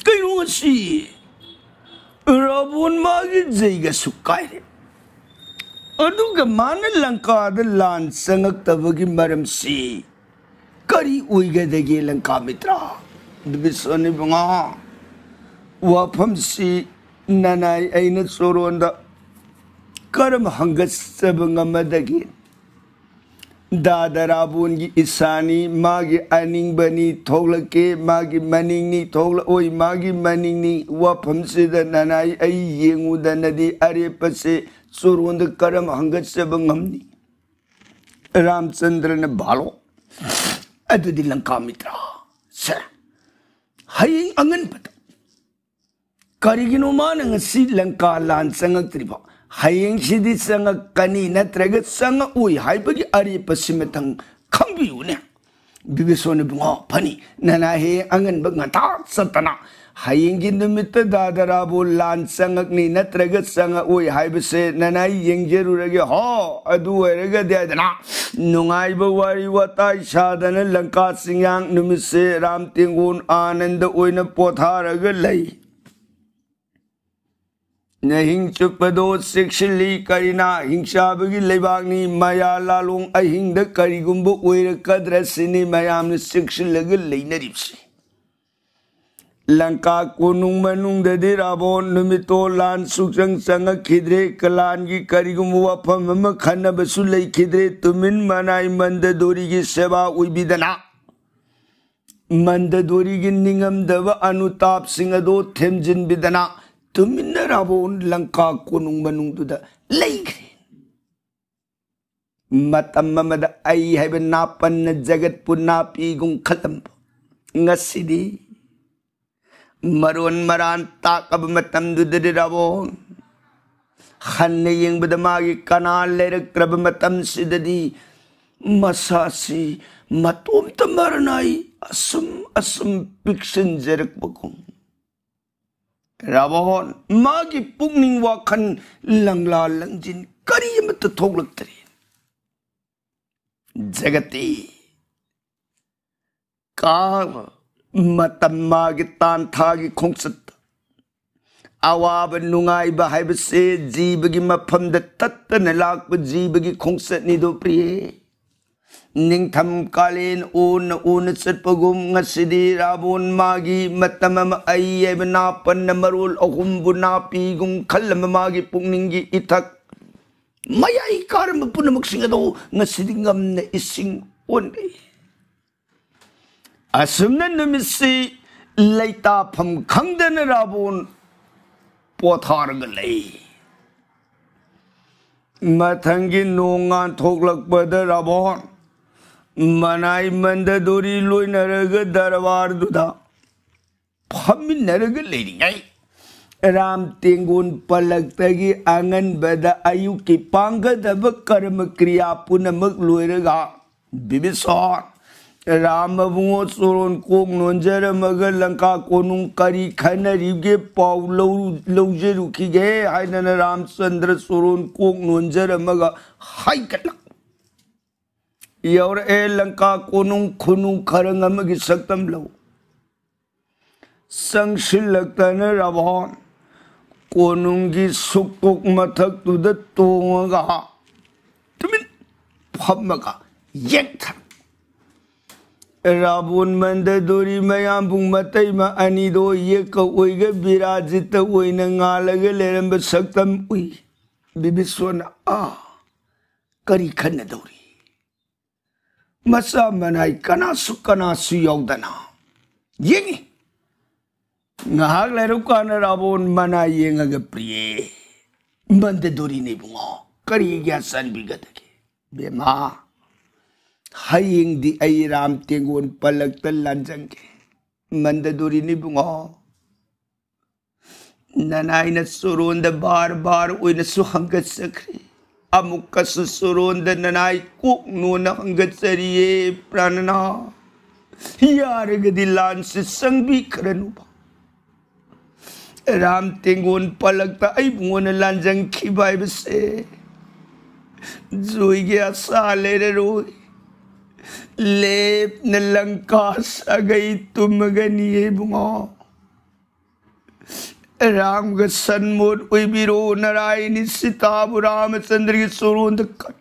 ꯀꯩꯅꯣ ꯉꯁꯤ? ꯔꯥꯕꯣꯟ ꯃꯥꯒꯤ ꯖꯩꯒꯁꯨ ꯀꯥꯏꯔꯦ꯫ ꯑꯗꯨꯒ ꯃꯥꯅ ꯂꯪꯀꯥꯗ ꯂꯥꯟ ꯆꯪꯉꯛꯇꯕꯒꯤ ꯃꯔꯝꯁꯤ ꯀꯔꯤ ꯑꯣꯏꯒꯗꯒꯦ ꯂꯪꯀꯥ ꯃꯤꯇ꯭ꯔ? ꯕꯤꯕꯤꯁꯣꯅ ꯏꯕꯨꯡꯉꯣ, ꯋꯥꯐꯝꯁꯤ ꯅꯅꯥꯏ ꯑꯩꯅ ꯆꯣꯔꯣꯟꯗ ꯀꯔꯝ ꯍꯪꯒꯠꯆꯕ ꯉꯝꯃꯗꯒꯦ? ꯗꯥꯗꯥ ꯔꯥꯕꯣꯟꯒꯤ ꯏꯁꯥꯅꯤ, ꯃꯥꯒꯤ ꯑꯅꯤꯡꯕꯅꯤ ꯊꯣꯛꯂꯛꯀꯦ, ꯃꯥꯒꯤ ꯃꯅꯤꯡꯅꯤ ꯊꯣꯛꯂꯛꯑꯣꯏ, ꯃꯥꯒꯤ ꯃꯅꯤꯡꯅꯤ꯫ ꯋꯥꯐꯝꯁꯤꯗ ꯅꯅꯥꯏ ꯑꯩ ꯌꯦꯡꯉꯨꯗꯅꯗꯤ ꯑꯔꯦꯞꯄꯁꯦ ꯆꯣꯔꯣꯟꯗ ꯀꯔꯝ ꯍꯪꯒꯠꯆꯕ ꯉꯝꯅꯤ? ꯔꯥꯝꯆꯟꯗ꯭ꯔꯅ ꯚꯥꯂꯣ꯫ ꯑꯗꯨꯗꯤ ꯂꯪꯀꯥ ꯃꯤꯇ꯭ꯔ, ꯁꯦ, ꯍꯌꯦꯡ ꯑꯉꯟꯕꯗ ꯀꯔꯤꯒꯤꯅꯣ ꯃꯥꯅ ꯉꯁꯤ ꯂꯪꯀꯥ ꯂꯥꯟ ꯆꯪꯉꯛꯇ꯭ꯔꯤꯕꯣ? ꯍꯌꯦꯡꯁꯤꯗꯤ ꯆꯪꯉꯛꯀꯅꯤ ꯅꯠꯇ꯭ꯔꯒ ꯆꯪꯉꯛꯑꯣꯏ ꯍꯥꯏꯕꯒꯤ ꯑꯔꯦꯞꯄꯁꯤꯃꯇꯪ ꯈꯪꯕꯤꯌꯨꯅꯦ꯫ ꯕꯤꯕꯤꯁꯣꯅ ꯏꯕꯨꯡꯉꯣ, ꯐꯅꯤ, ꯅꯅꯥꯏ ꯍꯌꯦꯡ ꯑꯉꯟꯕ ꯉꯟꯇꯥ ꯆꯠꯇꯅ ꯍꯌꯦꯡꯒꯤ ꯅꯨꯃꯤꯠꯇ ꯗꯥꯗꯥ ꯔꯥꯕꯣꯟ ꯂꯥꯟ ꯆꯪꯉꯛꯅꯤ ꯅꯠꯇ꯭ꯔꯒ ꯆꯪꯉꯛꯑꯣꯏ ꯍꯥꯏꯕꯁꯦ ꯅꯅꯥꯏ ꯌꯦꯡꯖꯔꯨꯔꯒꯦ꯫ ꯍꯣ, ꯑꯗꯨ ꯑꯣꯏꯔꯒꯗꯤ ꯍꯥꯏꯗꯅ ꯅꯨꯡꯉꯥꯏꯕ ꯋꯥꯔꯤ ꯋꯥꯇꯥꯏ ꯁꯥꯗꯅ ꯂꯪꯀꯥ ꯆꯤꯡꯌꯥꯡ ꯅꯨꯃꯤꯠꯁꯦ ꯔꯥꯝ ꯇꯦꯡꯒꯣꯟ ꯑꯥꯅꯟꯗ ꯑꯣꯏꯅ ꯄꯣꯊꯥꯔꯒ ꯂꯩ꯫ ꯅꯍꯤꯡ ꯆꯨꯞꯄꯗꯣ ꯆꯦꯛꯁꯤꯜꯂꯤ꯫ ꯀꯔꯤꯅ ꯍꯤꯡꯆꯥꯕꯒꯤ ꯂꯩꯕꯥꯛꯅꯤ꯫ ꯃꯌꯥ ꯂꯥꯂꯣꯡ ꯑꯍꯤꯡꯗ ꯀꯔꯤꯒꯨꯝꯕ ꯑꯣꯏꯔꯛꯀꯗ꯭ꯔꯥ ꯁꯤꯅꯤ ꯃꯌꯥꯝꯅ ꯆꯦꯛꯁꯤꯜꯂꯒ ꯂꯩꯅꯔꯤꯕꯁꯤ꯫ ꯂꯪꯀꯥ ꯀꯣꯅꯨꯡ ꯃꯅꯨꯡꯗꯗꯤ ꯔꯥꯕꯣꯟ ꯅꯨꯃꯤꯠꯇꯣ ꯂꯥꯟ ꯁꯨꯛꯆꯪ ꯆꯪꯉꯛꯈꯤꯗ꯭ꯔꯦ꯫ ꯀꯂꯥꯟꯒꯤ ꯀꯔꯤꯒꯨꯝꯕ ꯋꯥꯐꯝ ꯑꯃ ꯈꯟꯅꯕꯁꯨ ꯂꯩꯈꯤꯗ꯭ꯔꯦ꯫ ꯇꯨꯃꯤꯟ ꯃꯅꯥꯏ ꯃꯟꯗꯗꯣꯔꯤꯒꯤ ꯁꯦꯕꯥ ꯑꯣꯏꯕꯤꯗꯅ, ꯃꯟꯗꯗꯣꯔꯤꯒꯤ ꯅꯤꯡꯉꯝꯗꯕ ꯑꯅꯨꯇꯥꯞꯁꯤꯡ ꯑꯗꯣ ꯊꯦꯝꯖꯤꯟꯕꯤꯗꯅ, ꯇꯨꯃꯤꯟꯅ ꯔꯥꯕꯣꯟ ꯂꯪꯀꯥ ꯀꯣꯅꯨꯡ ꯃꯅꯨꯡꯗꯨꯗ ꯂꯩꯈ꯭ꯔꯦ꯫ ꯃꯇꯝ ꯑꯃꯗ ꯑꯩ ꯍꯥꯏꯕ ꯅꯥꯄꯟꯅ ꯖꯒꯠꯄꯨ ꯅꯥꯄꯤꯒꯨꯝ ꯈꯜꯂꯝꯕ, ꯉꯁꯤꯗꯤ ꯃꯔꯣꯟ ꯃꯔꯥꯟ ꯇꯥꯛꯑꯕ ꯃꯇꯝꯗꯨꯗꯗꯤ ꯔꯥꯕꯣꯟ ꯍꯟꯅ ꯌꯦꯡꯕꯗ ꯃꯥꯒꯤ ꯀꯅꯥ ꯂꯩꯔꯛꯇ꯭ꯔꯕ ꯃꯇꯝꯁꯤꯗꯗꯤ ꯃꯁꯥꯁꯤ ꯃꯇꯣꯝꯇ ꯃꯔꯅꯥꯏ ꯑꯁꯨꯝ ꯑꯁꯨꯝ ꯄꯤꯛꯁꯤꯟꯖꯔꯛꯄꯒꯨꯝ, ꯔꯥꯕꯣꯟ ꯃꯥꯒꯤ ꯄꯨꯛꯅꯤꯡ ꯋꯥꯈꯜ ꯂꯪꯂꯥ ꯂꯪꯖꯤꯟ ꯀꯔꯤ ꯑꯃꯠꯇ ꯊꯣꯛꯂꯛꯇ꯭ꯔꯦ꯫ ꯖꯒꯠꯇꯤ ꯀꯥ ꯃꯇꯝ ꯃꯥꯒꯤ ꯇꯥꯟꯊꯥꯒꯤ ꯈꯣꯡꯆꯠꯇ ꯑꯋꯥꯕ ꯅꯨꯡꯉꯥꯏꯕ ꯍꯥꯏꯕꯁꯦ ꯖꯤꯕꯒꯤ ꯃꯐꯝꯗ ꯇꯠꯇꯅ ꯂꯥꯛꯄ ꯖꯤꯕꯒꯤ ꯈꯣꯡꯆꯠꯅꯤꯗꯣ ꯄ꯭ꯔꯤꯌꯦ꯫ ꯅꯤꯡꯊꯝ ꯀꯥꯂꯦꯟ ꯑꯣꯟꯅ ꯑꯣꯟꯅ ꯆꯠꯄꯒꯨꯝ ꯉꯁꯤꯗꯤ ꯔꯥꯕꯣꯟ ꯃꯥꯒꯤ ꯃꯇꯝ ꯑꯃ ꯑꯩ ꯍꯥꯏꯕ ꯅꯥꯄꯟꯅ ꯃꯔꯣꯜ ꯑꯍꯨꯝꯕꯨ ꯅꯥꯄꯤꯒꯨꯝ ꯈꯜꯂꯝꯕ ꯃꯥꯒꯤ ꯄꯨꯛꯅꯤꯡꯒꯤ ꯏꯊꯛ ꯃꯌꯥꯏ ꯀꯥꯔꯝꯕ ꯄꯨꯝꯅꯃꯛꯁꯤꯡ ꯑꯗꯨ ꯉꯁꯤꯗꯤ ꯉꯝꯅ ꯏꯁꯤꯡ ꯑꯣꯟꯈ꯭ꯔꯦ꯫ ꯑꯁꯨꯝꯅ ꯅꯨꯃꯤꯠꯁꯤ ꯂꯩꯇꯥꯐꯝ ꯈꯪꯗꯅ ꯔꯥꯕꯣꯟ ꯄꯣꯊꯥꯔꯒ ꯂꯩ꯫ ꯃꯊꯪꯒꯤ ꯅꯣꯡ ꯉꯥꯟꯊꯣꯛꯂꯛꯄꯗ ꯔꯥꯕꯣꯟ ꯃꯅꯥꯏ ꯃꯟꯗꯗꯣꯔꯤ ꯂꯣꯏꯅꯔꯒ ꯗꯔꯕꯥꯔꯗꯨꯗ ꯐꯝꯃꯤꯟꯅꯔꯒ ꯂꯩꯔꯤꯉꯩ, ꯔꯥꯝ ꯇꯦꯡꯒꯣꯟ ꯄꯜꯂꯛꯇꯒꯤ ꯑꯉꯟꯕꯗ ꯑꯌꯨꯛꯀꯤ ꯄꯥꯡꯒꯗꯕ ꯀꯔꯃ ꯀ꯭ꯔꯤꯌꯥ ꯄꯨꯝꯅꯃꯛ ꯂꯣꯏꯔꯒ, ꯕꯤꯕꯤꯁꯥꯟ, ꯔꯥꯝ ꯑꯕꯨꯡꯉꯣ ꯆꯣꯔꯣꯟ ꯀꯣꯛ ꯅꯣꯟꯖꯔꯝꯃꯒ ꯂꯪꯀꯥ ꯀꯣꯅꯨꯡ ꯀꯔꯤ ꯈꯟꯅꯔꯤꯕꯒꯦ ꯄꯥꯎ ꯂꯧꯔꯨ-, ꯂꯧꯖꯔꯨꯈꯤꯒꯦ ꯍꯥꯏꯗꯅ ꯔꯥꯝꯆꯟꯗ꯭ꯔ ꯆꯣꯔꯣꯟ ꯀꯣꯛ ꯅꯣꯟꯖꯔꯝꯃꯒ ꯍꯥꯏꯒꯠꯂꯛ ꯌꯧꯔꯛꯑꯦ꯫ ꯂꯪꯀꯥ ꯀꯣꯅꯨꯡ ꯈꯨꯅꯨꯡ ꯈꯔꯪ ꯑꯃꯒꯤ ꯁꯛꯇꯝ ꯂꯧ ꯆꯪꯁꯤꯜꯂꯛꯇꯅ ꯔꯥꯕꯣꯟ ꯀꯣꯅꯨꯡꯒꯤ ꯁꯨꯛꯇꯣꯛ ꯃꯊꯛꯇꯨꯗ ꯇꯣꯡꯉꯒ ꯇꯨꯃꯤꯟ ꯐꯝꯃꯒ ꯌꯦꯛꯊꯔ꯫ ꯔꯥꯕꯣꯟ ꯃꯟꯗꯗꯣꯔꯤ ꯃꯌꯥꯝꯕꯨꯡ ꯃꯇꯩꯃ ꯑꯅꯤꯗꯣ ꯌꯦꯛꯀ ꯑꯣꯏꯒ ꯕꯤꯔꯥꯖꯤꯠꯇ ꯑꯣꯏꯅ ꯉꯥꯜꯂꯒ ꯂꯩꯔꯝꯕ ꯁꯛꯇꯝ ꯎꯏ꯫ ꯕꯤꯕꯤꯁꯣꯟꯅ ꯑꯥ ꯀꯔꯤ ꯈꯟꯅꯗꯧꯔꯤ? ꯃꯆꯥ ꯃꯅꯥꯏ ꯀꯅꯥꯁꯨ ꯀꯅꯥꯁꯨ ꯌꯥꯎꯗꯅ ꯌꯦꯡꯉꯤ꯫ ꯉꯥꯏꯍꯥꯛ ꯂꯩꯔꯨꯀꯥꯟꯗ ꯔꯥꯕꯣꯟ ꯃꯅꯥꯏ ꯌꯦꯡꯉꯒ, "ꯄ꯭ꯔꯤꯌꯦ, ꯃꯟꯗꯗꯣꯔꯤꯅꯦ ꯏꯕꯨꯡꯉꯣ, ꯀꯔꯤꯒꯤ ꯆꯟꯕꯤꯒꯗꯒꯦ?" "ꯕꯦꯝꯃ, ꯍꯌꯦꯡꯗꯤ ꯑꯩ ꯔꯥꯝ ꯇꯦꯡꯒꯣꯟ ꯄꯂꯛꯇ ꯂꯥꯟꯖꯪꯒꯦ꯫" "ꯃꯟꯗꯗꯣꯔꯤꯅꯤ ꯏꯕꯨꯡꯉꯣ, ꯅꯅꯥꯏꯅ ꯆꯣꯔꯣꯟꯗ ꯕꯥꯔ ꯕꯥꯔ ꯑꯣꯏꯅꯁꯨ ꯍꯪꯒꯠꯆꯈ꯭ꯔꯦ, ꯑꯃꯨꯛꯀꯁꯨ ꯆꯣꯔꯣꯟꯗ ꯅꯅꯥꯏ ꯀꯣꯛ ꯅꯣꯟꯅ ꯍꯪꯒꯠꯆꯔꯤꯌꯦ ꯄ꯭ꯔꯥꯅꯅꯥ꯫ ꯌꯥꯔꯒꯗꯤ ꯂꯥꯟꯁꯤ ꯆꯪꯕꯤꯈ꯭ꯔꯅꯨꯕ꯫ ꯔꯥꯝ ꯇꯦꯡꯒꯣꯟ ꯄꯂꯛꯇ ꯑꯩꯕꯨꯉꯣꯟꯗ ꯂꯥꯟꯖꯪꯈꯤꯕ ꯍꯥꯏꯕꯁꯦ ꯖꯣꯏꯒꯤ ꯑꯁꯥ ꯂꯩꯔꯔꯣꯏ꯫ ꯂꯦꯞꯅ ꯂꯪꯀꯥ ꯁꯥꯒꯩ ꯇꯨꯝꯃꯒꯅꯤ ꯏꯕꯨꯡꯉꯣ꯫ ꯔꯥꯝꯒ ꯁꯟꯃꯣꯠ ꯑꯣꯏꯕꯤꯔꯣ, ꯅꯔꯥꯏꯅꯤ ꯁꯤꯇꯥꯕꯨ ꯔꯥꯃꯆꯟꯗ꯭ꯔꯒꯤ ꯆꯣꯔꯣꯟꯗ ꯀꯠ꯫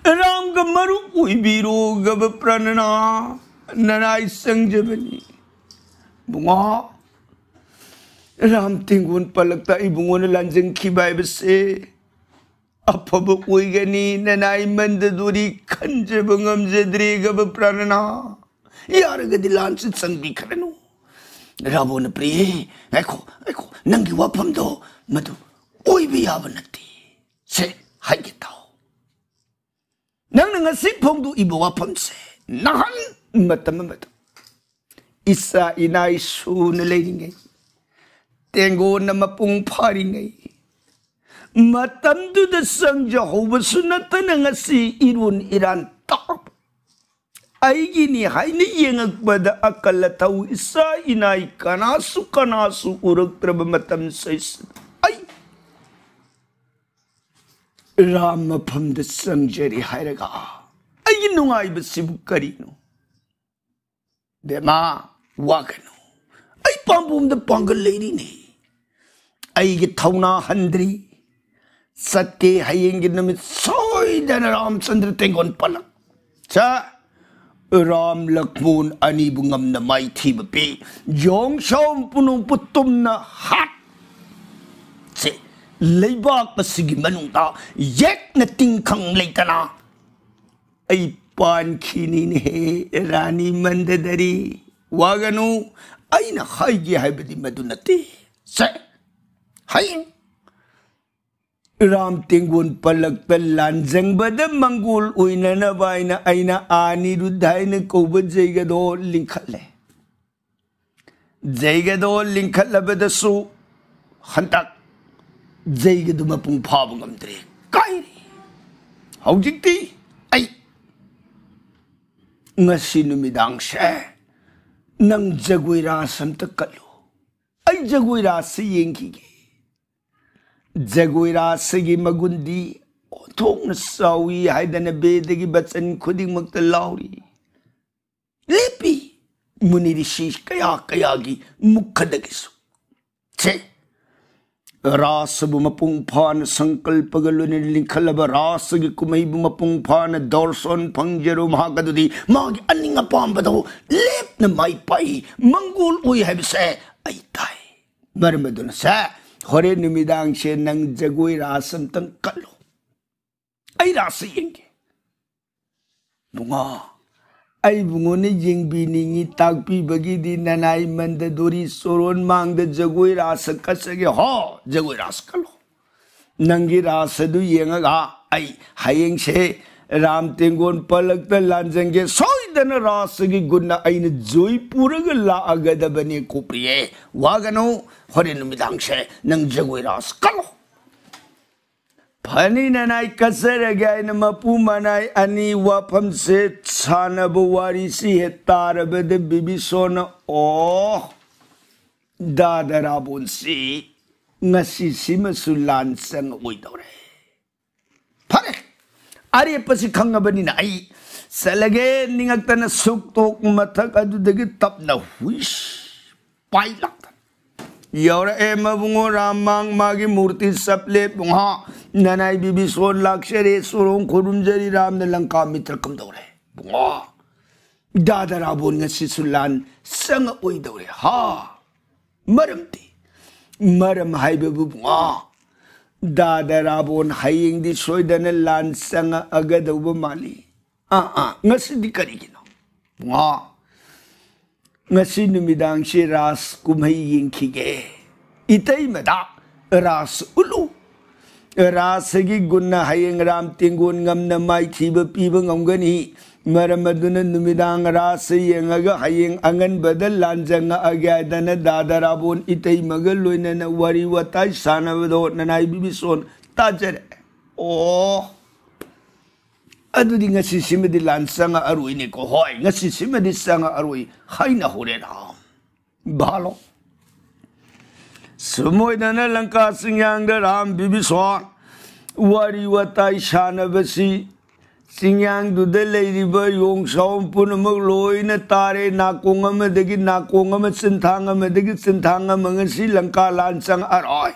ꯔꯥꯝꯒ ꯃꯔꯨꯞ ꯑꯣꯏꯕꯤꯔꯣ, ꯒꯕ ꯄ꯭ꯔꯥꯅꯅꯥ, ꯅꯔꯥꯏ ꯆꯪꯖꯕꯅꯤ꯫ ꯕꯨꯡꯉꯣ, ꯔꯥꯝ ꯇꯦꯡꯒꯣꯟ ꯄꯜꯂꯛꯇ ꯑꯩ ꯕꯨꯡꯉꯣꯅ ꯂꯥꯟꯖꯪꯈꯤꯕ ꯍꯥꯏꯕꯁꯦ ꯑꯐꯕ ꯑꯣꯏꯒꯅꯤ꯫ ꯅꯅꯥꯏ ꯃꯟꯗꯗꯣꯔꯤ ꯈꯟꯖꯕ ꯉꯝꯖꯗ꯭ꯔꯦ, ꯒꯕ ꯄ꯭ꯔꯥꯅꯅꯥ꯫ ꯌꯥꯔꯒꯗꯤ ꯂꯥꯟꯁꯤ ꯆꯪꯕꯤꯈ꯭ꯔꯅꯨ꯫ ꯔꯥꯕꯣꯅ, "ꯄ꯭ꯔꯤꯌꯦ, ꯉꯥꯏꯈꯣ, ꯉꯥꯏꯈꯣ, ꯅꯪꯒꯤ ꯋꯥꯐꯝꯗꯣ ꯃꯗꯨ ꯑꯣꯏꯕ ꯌꯥꯕ ꯅꯠꯇꯦ꯫ ꯁꯦ, ꯍꯥꯏꯒꯦ ꯇꯥꯎ꯫ ꯅꯪꯅ ꯉꯁꯤ ꯐꯣꯡꯗꯣꯛꯏꯕ ꯋꯥꯐꯝꯁꯦ ꯅꯍꯥꯟ ꯃꯇꯝ ꯑꯃꯗ ꯏꯆꯥ ꯏꯅꯥꯏ ꯁꯨꯅ ꯂꯩꯔꯤꯉꯩ, ꯇꯦꯡꯒꯣꯟꯅ ꯃꯄꯨꯡ ꯐꯥꯔꯤꯉꯩ ꯃꯇꯝꯗꯨꯗ ꯆꯪꯖꯍꯧꯕꯁꯨ ꯅꯠꯇꯅ ꯉꯁꯤ ꯏꯔꯣꯟ ꯏꯔꯥꯟ ꯇꯥꯕ ꯑꯩꯒꯤꯅꯤ ꯍꯥꯏꯅ ꯌꯦꯡꯉꯛꯄꯗ ꯑꯀꯜ ꯑꯊꯧ ꯏꯆꯥ ꯏꯅꯥꯏ ꯀꯅꯥꯁꯨ ꯀꯅꯥꯁꯨ ꯎꯔꯛꯇ꯭ꯔꯕ ꯃꯇꯝꯁꯤꯗ ꯑꯩ ꯔꯥꯝ ꯃꯐꯝꯗ ꯆꯪꯖꯔꯤ ꯍꯥꯏꯔꯒ ꯑꯩꯒꯤ ꯅꯨꯡꯉꯥꯏꯕꯁꯤꯕꯨ ꯀꯔꯤꯅꯣ?" ꯕꯦꯃꯥ, ꯋꯥꯒꯅꯨ꯫ ꯑꯩ ꯄꯥꯝꯕꯣꯝꯗ ꯄꯥꯡꯒꯜ ꯂꯩꯔꯤꯅꯤ꯫ ꯑꯩꯒꯤ ꯊꯧꯅꯥ ꯍꯟꯗ꯭ꯔꯤ꯫ ꯆꯠꯀꯦ, ꯍꯌꯦꯡꯒꯤ ꯅꯨꯃꯤꯠ ꯁꯣꯏꯗꯅ ꯔꯥꯝꯆꯟꯗ꯭ꯔ ꯇꯦꯡꯒꯣꯟ ꯄꯜꯂꯛ꯫ ꯁꯦ, ꯔꯥꯝ ꯂꯛꯃꯣꯟ ꯑꯅꯤꯕꯨ ꯉꯝꯅ ꯃꯥꯏꯊꯤꯕ ꯄꯤ꯫ ꯌꯣꯡꯁꯥꯎ ꯄꯨꯅꯨ ꯄꯨꯇꯨꯝꯅ ꯍꯥꯠ꯫ ꯁꯦ, ꯂꯩꯕꯥꯛ ꯑꯁꯤꯒꯤ ꯃꯅꯨꯡꯗ ꯌꯦꯛꯅ ꯇꯤꯡꯈꯪ ꯂꯩꯇꯅ ꯑꯩ ꯄꯥꯟꯈꯤꯅꯤꯅꯦꯍꯦ, ꯔꯥꯅꯤ ꯃꯟꯗꯗꯔꯤ꯫ ꯋꯥꯒꯅꯨ, ꯑꯩꯅ ꯍꯥꯏꯒꯦ ꯍꯥꯏꯕꯗꯤ ꯃꯗꯨ ꯅꯠꯇꯦ꯫ ꯁꯦ, ꯍꯌꯦꯡ ꯔꯥꯝ ꯇꯦꯡꯒꯣꯟ ꯄꯜꯂꯛꯇ ꯂꯥꯟꯖꯪꯕꯗ ꯃꯪꯒꯣꯜ ꯑꯣꯏꯅꯅꯕ ꯍꯥꯏꯅ ꯑꯩꯅ ꯑꯅꯤꯔꯨꯗ ꯍꯥꯏꯅ ꯀꯧꯕ ꯖꯩꯒꯗꯣ ꯂꯤꯡꯈꯠꯂꯦ꯫ ꯖꯩꯒꯗꯣ ꯂꯤꯡꯈꯠꯂꯕꯗꯁꯨ ꯍꯟꯗꯛ ꯖꯩꯒꯗꯨ ꯃꯄꯨꯡ ꯐꯥꯕ ꯉꯝꯗ꯭ꯔꯦ, ꯀꯥꯏꯔꯦ꯫ ꯍꯧꯖꯤꯛꯇꯤ ꯑꯩ ꯉꯁꯤ ꯅꯨꯃꯤꯗꯥꯡꯁꯦ ꯅꯪ ꯖꯒꯣꯏ ꯔꯥꯁ ꯑꯝꯇ ꯀꯠꯂꯨ, ꯑꯩ ꯖꯒꯣꯏ ꯔꯥꯁꯁꯤ ꯌꯦꯡꯈꯤꯒꯦ꯫ ꯖꯒꯣꯏ ꯔꯥꯁꯁꯤꯒꯤ ꯃꯒꯨꯟꯗꯤ ꯑꯣꯟꯊꯣꯛꯅ ꯆꯥꯎꯏ ꯍꯥꯏꯗꯅ ꯕꯦꯗꯒꯤ ꯕꯆꯟ ꯈꯨꯗꯤꯡꯃꯛꯇ ꯂꯥꯎꯔꯤ꯫ ꯂꯦꯞꯄꯤ ꯃꯨꯅꯤ ꯔꯤꯁꯤ ꯀꯌꯥ ꯀꯌꯥꯒꯤ ꯃꯨꯈꯗꯒꯤꯁꯨ꯫ ꯁꯦ, ꯔꯥꯁꯕꯨ ꯃꯄꯨꯡ ꯐꯥꯅ ꯁꯪꯀꯜꯄꯒ ꯂꯣꯏꯅꯅ ꯂꯤꯡꯈꯠꯂꯕ ꯔꯥꯁꯒꯤ ꯀꯨꯝꯍꯩꯕꯨ ꯃꯄꯨꯡ ꯐꯥꯅ ꯗꯣꯔꯁꯣꯟ ꯐꯪꯖꯔꯨ꯫ ꯃꯍꯥꯛ ꯑꯗꯨꯗꯤ ꯃꯥꯒꯤ ꯑꯅꯤꯡ ꯑꯄꯥꯝꯕꯗꯣ ꯂꯦꯞꯅ ꯃꯥꯏ ꯄꯥꯛꯏ, ꯃꯪꯒꯣꯜ ꯑꯣꯏ ꯍꯥꯏꯕꯁꯦ ꯑꯩ ꯇꯥꯏ꯫ ꯃꯔꯝ ꯑꯗꯨꯅ ꯁꯦ, ꯍꯣꯔꯦꯟ ꯅꯨꯃꯤꯗꯥꯡꯁꯦ ꯅꯪ ꯖꯒꯣꯏ ꯔꯥꯁ ꯑꯝꯇꯪ ꯀꯠꯂꯣ, ꯑꯩ ꯔꯥꯁ ꯌꯦꯡꯒꯦ꯫ ꯕꯨꯡꯉꯣ, ꯑꯩ ꯕꯨꯡꯉꯣꯅ ꯌꯦꯡꯕꯤꯅꯤꯡꯉꯤ, ꯇꯥꯛꯄꯤꯕꯒꯤꯗꯤ ꯅꯅꯥꯏ ꯃꯟꯗꯗꯣꯔꯤ ꯆꯣꯔꯣꯟ ꯃꯥꯡꯗ ꯖꯒꯣꯏ ꯔꯥꯁ ꯀꯠꯆꯒꯦ꯫ ꯍꯣ, ꯖꯒꯣꯏ ꯔꯥꯁ ꯀꯠꯂꯣ꯫ ꯅꯪꯒꯤ ꯔꯥꯁ ꯑꯗꯨ ꯌꯦꯡꯉꯒ ꯑꯩ ꯍꯌꯦꯡꯁꯦ ꯔꯥꯝ ꯇꯦꯡꯒꯣꯟ ꯄꯂꯛꯇ ꯂꯥꯟꯖꯪꯒꯦ꯫ ꯁꯣꯏꯗꯅ ꯔꯥꯁꯒꯤ ꯒꯨꯟꯅ ꯑꯩꯅ ꯖꯣꯏ ꯄꯨꯔꯒ ꯂꯥꯛꯑꯒꯗꯕꯅꯦ ꯀꯣ ꯄ꯭ꯔꯤꯌꯦ꯫ ꯋꯥꯒꯅꯨ, ꯍꯣꯔꯦꯟ ꯅꯨꯃꯤꯗꯥꯡꯁꯦ ꯅꯪ ꯖꯒꯣꯏ ꯔꯥꯁ ꯀꯠꯂꯣ꯫ ꯐꯅꯤ, ꯅꯅꯥꯏ ꯀꯠꯆꯔꯒꯦ ꯍꯥꯏꯅ ꯃꯄꯨ ꯃꯅꯥꯏ ꯑꯅꯤ ꯋꯥꯐꯝꯁꯦ ꯁꯥꯟꯅꯕ ꯋꯥꯔꯤꯁꯤ ꯍꯦꯛ ꯇꯥꯔꯕꯗ ꯕꯤꯕꯤꯁꯣꯅ, ꯑꯣ, ꯗꯥꯗꯥ ꯔꯥꯕꯣꯟꯁꯤ ꯉꯁꯤꯁꯤꯃꯁꯨ ꯂꯥꯟ ꯆꯪꯉꯛꯑꯣꯏꯗꯧꯔꯦ꯫ ꯐꯔꯦ, ꯑꯔꯦꯞꯄꯁꯤ ꯈꯪꯉꯕꯅꯤꯅ ꯑꯩ ꯆꯠꯂꯒꯦ꯫ ꯅꯤꯡꯉꯛꯇꯅ ꯁꯨꯛꯇꯣꯛ ꯃꯊꯛ ꯑꯗꯨꯗꯒꯤ ꯇꯞꯅ ꯍꯨꯏꯁ ꯄꯥꯏ ꯂꯥꯛꯇꯅ ꯌꯧꯔꯛꯑꯦ ꯃꯕꯨꯡꯉꯣ ꯔꯥꯝ ꯃꯥꯡ ꯃꯥꯒꯤ ꯃꯨꯔꯇꯤ ꯆꯞꯂꯦ ꯕꯨꯡꯉꯣ꯫ ꯅꯅꯥꯏ ꯕꯤꯕꯤꯁꯣꯟ ꯂꯥꯛꯆꯔꯦ ꯁꯣꯔꯣꯡ ꯈꯨꯔꯨꯝꯖꯔꯤ ꯔꯥꯝꯅ ꯂꯪꯀꯥ ꯃꯤꯇ꯭ꯔ ꯀꯝꯗꯧꯔꯦ ꯕꯨꯡꯉꯣ꯫ ꯗꯥꯗꯥ ꯔꯥꯕꯣꯟ ꯉꯁꯤꯁꯨ ꯂꯥꯟ ꯆꯪꯉꯛꯑꯣꯏꯗꯧꯔꯦ ꯍꯥ꯫ ꯃꯔꯝꯗꯤ ꯃꯔꯝ ꯍꯥꯏꯕꯕꯨ ꯕꯨꯡꯉꯣ꯫ ꯗꯥꯗꯥ ꯔꯥꯕꯣꯟ ꯍꯌꯦꯡꯗꯤ ꯁꯣꯏꯗꯅ ꯂꯥꯟ ꯆꯪꯉꯛꯑꯒꯗꯧꯕ ꯃꯥꯜꯂꯤ꯫ ꯑꯥ ꯑꯥ ꯉꯁꯤꯗꯤ ꯀꯔꯤꯒꯤꯅꯣ ꯕꯨꯡꯉꯣ? ꯉꯁꯤ ꯅꯨꯃꯤꯗꯥꯡꯁꯤ ꯔꯥꯁ ꯀꯨꯝꯍꯩ ꯌꯦꯡꯈꯤꯒꯦ꯫ ꯏꯇꯩꯃꯗ ꯔꯥꯁ ꯎꯠꯂꯨ꯫ ꯔꯥꯁꯒꯤ ꯒꯨꯟꯅ ꯍꯌꯦꯡ ꯔꯥꯝ ꯇꯦꯡꯒꯣꯟ ꯉꯝꯅ ꯃꯥꯏꯊꯤꯕ ꯄꯤꯕ ꯉꯝꯒꯅꯤ꯫ ꯃꯔꯝ ꯑꯗꯨꯅ ꯅꯨꯃꯤꯗꯥꯡ ꯔꯥꯁ ꯌꯦꯡꯉꯒ ꯍꯌꯦꯡ ꯑꯉꯟꯕꯗ ꯂꯥꯟꯖꯪꯉꯛꯑꯒꯦ ꯍꯥꯏꯗꯅ ꯗꯥꯗꯥ ꯔꯥꯕꯣꯟ ꯏꯇꯩꯃꯒ ꯂꯣꯏꯅꯅ ꯋꯥꯔꯤ ꯋꯥꯇꯥꯏ ꯁꯥꯟꯅꯕꯗꯣ ꯅꯅꯥꯏ ꯕꯤꯕꯤꯁꯣꯟ ꯇꯥꯖꯔꯦ꯫ ꯑꯣ, ꯑꯗꯨꯗꯤ ꯉꯁꯤꯁꯤꯃꯗꯤ ꯂꯥꯟ ꯆꯪꯉꯛꯑꯔꯣꯏꯅꯦꯀꯣ꯫ ꯍꯣꯏ, ꯉꯁꯤꯁꯤꯃꯗꯤ ꯆꯪꯉꯛꯑꯔꯣꯏ ꯍꯥꯏꯅ ꯍꯣꯔꯦꯟ ꯍꯥ ꯚꯥꯂꯣ꯫ ꯁꯨꯝ ꯑꯣꯏꯗꯅ ꯂꯪꯀꯥ ꯆꯤꯡꯌꯥꯡꯗ ꯔꯥꯝ ꯕꯤꯕꯤꯁꯣꯟ ꯋꯥꯔꯤ ꯋꯥꯇꯥꯏ ꯁꯥꯟꯅꯕꯁꯤ ꯆꯤꯡꯌꯥꯡꯗꯨꯗ ꯂꯩꯔꯤꯕ ꯌꯣꯡ ꯁꯥꯎꯝ ꯄꯨꯝꯅꯃꯛ ꯂꯣꯏꯅ ꯇꯥꯔꯦ꯫ ꯅꯥꯀꯣꯡ ꯑꯃꯗꯒꯤ ꯅꯥꯀꯣꯡ ꯑꯃ, ꯆꯤꯟꯊꯥꯡ ꯑꯃꯗꯒꯤ ꯆꯤꯟꯊꯥꯡ ꯑꯃ, ꯉꯁꯤ ꯂꯪꯀꯥ ꯂꯥꯟ ꯆꯪꯉꯛꯑꯔꯣꯏ꯫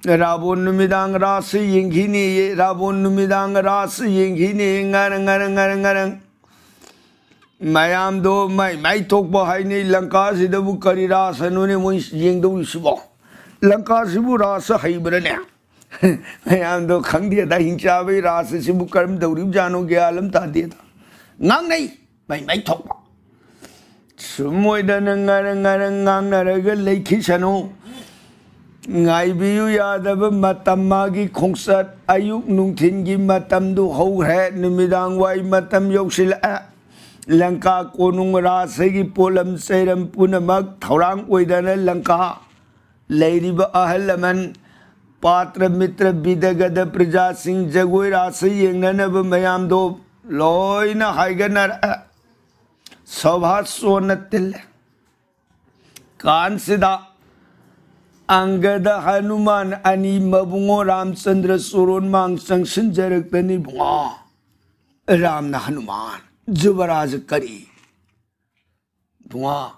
ꯔꯥꯕꯣꯟ ꯅꯨꯃꯤꯗꯥꯡ ꯔꯥꯁ ꯌꯦꯡꯈꯤꯅꯦꯌꯦ, ꯔꯥꯕꯣꯟ ꯅꯨꯃꯤꯗꯥꯡ ꯔꯥꯁ ꯌꯦꯡꯈꯤꯅꯦꯌꯦ, ꯉꯔꯪ ꯉꯔꯪ ꯉꯔꯪ ꯉꯔꯪ꯫ ꯃꯌꯥꯝꯗꯣ ꯃꯥꯏ ꯃꯥꯏ ꯊꯣꯛꯄ ꯍꯥꯏꯅꯩ, ꯂꯪꯀꯥꯁꯤꯗꯕꯨ ꯀꯔꯤ ꯔꯥꯁꯅꯣꯅꯦ ꯃꯣꯏ ꯌꯦꯡꯗꯧꯔꯤꯁꯤꯕꯣ? ꯂꯪꯀꯥꯁꯤꯕꯨ ꯔꯥꯁ ꯍꯩꯕ꯭ꯔꯅꯦ? ꯃꯌꯥꯝꯗꯣ ꯈꯪꯗꯦꯗ, ꯍꯤꯡꯆꯥꯕꯩ ꯔꯥꯁ ꯑꯁꯤꯕꯨ ꯀꯔꯝ ꯇꯧꯔꯤꯕꯖꯥꯠꯅꯣ, ꯒ꯭ꯌꯥꯟ ꯑꯃ ꯇꯥꯗꯦꯗ꯫ ꯉꯥꯡꯅꯩ ꯃꯥꯏ ꯃꯥꯏ ꯊꯣꯛꯄ꯫ ꯁꯨꯝ ꯑꯣꯏꯗꯅ ꯉꯔꯪ ꯉꯔꯪ ꯉꯥꯡꯅꯔꯒ ꯂꯩꯈꯤꯁꯅꯨ꯫ ꯉꯥꯏꯕꯤꯌꯨ ꯌꯥꯗꯕ ꯃꯇꯝ, ꯃꯥꯒꯤ ꯈꯣꯡꯆꯠ ꯑꯌꯨꯛ ꯅꯨꯡꯊꯤꯟꯒꯤ ꯃꯇꯝꯗꯨ ꯍꯧꯈ꯭ꯔꯦ, ꯅꯨꯃꯤꯗꯥꯡ ꯋꯥꯏ ꯃꯇꯝ ꯌꯧꯁꯤꯜꯂꯛꯑꯦ꯫ ꯂꯪꯀꯥ ꯀꯣꯅꯨꯡ ꯔꯥꯖꯒꯤ ꯄꯣꯠꯂꯝ ꯆꯩꯔꯝ ꯄꯨꯝꯅꯃꯛ ꯊꯧꯔꯥꯡ ꯑꯣꯏꯗꯅ ꯂꯪꯀꯥ ꯂꯩꯔꯤꯕ ꯑꯍꯜ ꯂꯃꯟ, ꯄꯥꯇ꯭ꯔ ꯃꯤꯇ꯭ꯔ, ꯕꯤꯗꯒꯗ ꯄ꯭ꯔꯖꯥꯁꯤꯡ, ꯖꯒꯣꯏ ꯔꯥꯁ ꯌꯦꯡꯅꯅꯕ ꯃꯌꯥꯝꯗꯣ ꯂꯣꯏꯅ ꯍꯥꯏꯒꯠꯅꯔꯛꯑꯦ꯫ ꯁꯣꯚꯥ ꯆꯣꯟꯅ ꯇꯤꯜꯂꯦ꯫ ꯀꯥꯟꯁꯤꯗ ꯑꯪꯒꯗ ꯍꯅꯨꯃꯥꯟ ꯑꯅꯤ ꯃꯕꯨꯡꯉꯣ ꯔꯥꯝꯆꯟꯗ꯭ꯔ ꯆꯣꯔꯣꯟ ꯃꯥꯡ ꯆꯪꯁꯤꯟꯖꯔꯛꯇꯅꯤ ꯕꯨꯡꯉꯣ꯫ ꯔꯥꯝꯅ ꯍꯅꯨꯃꯥꯟ, ꯖꯨꯕꯔꯥꯖ ꯀꯔꯤ? ꯕꯨꯡꯉꯣ,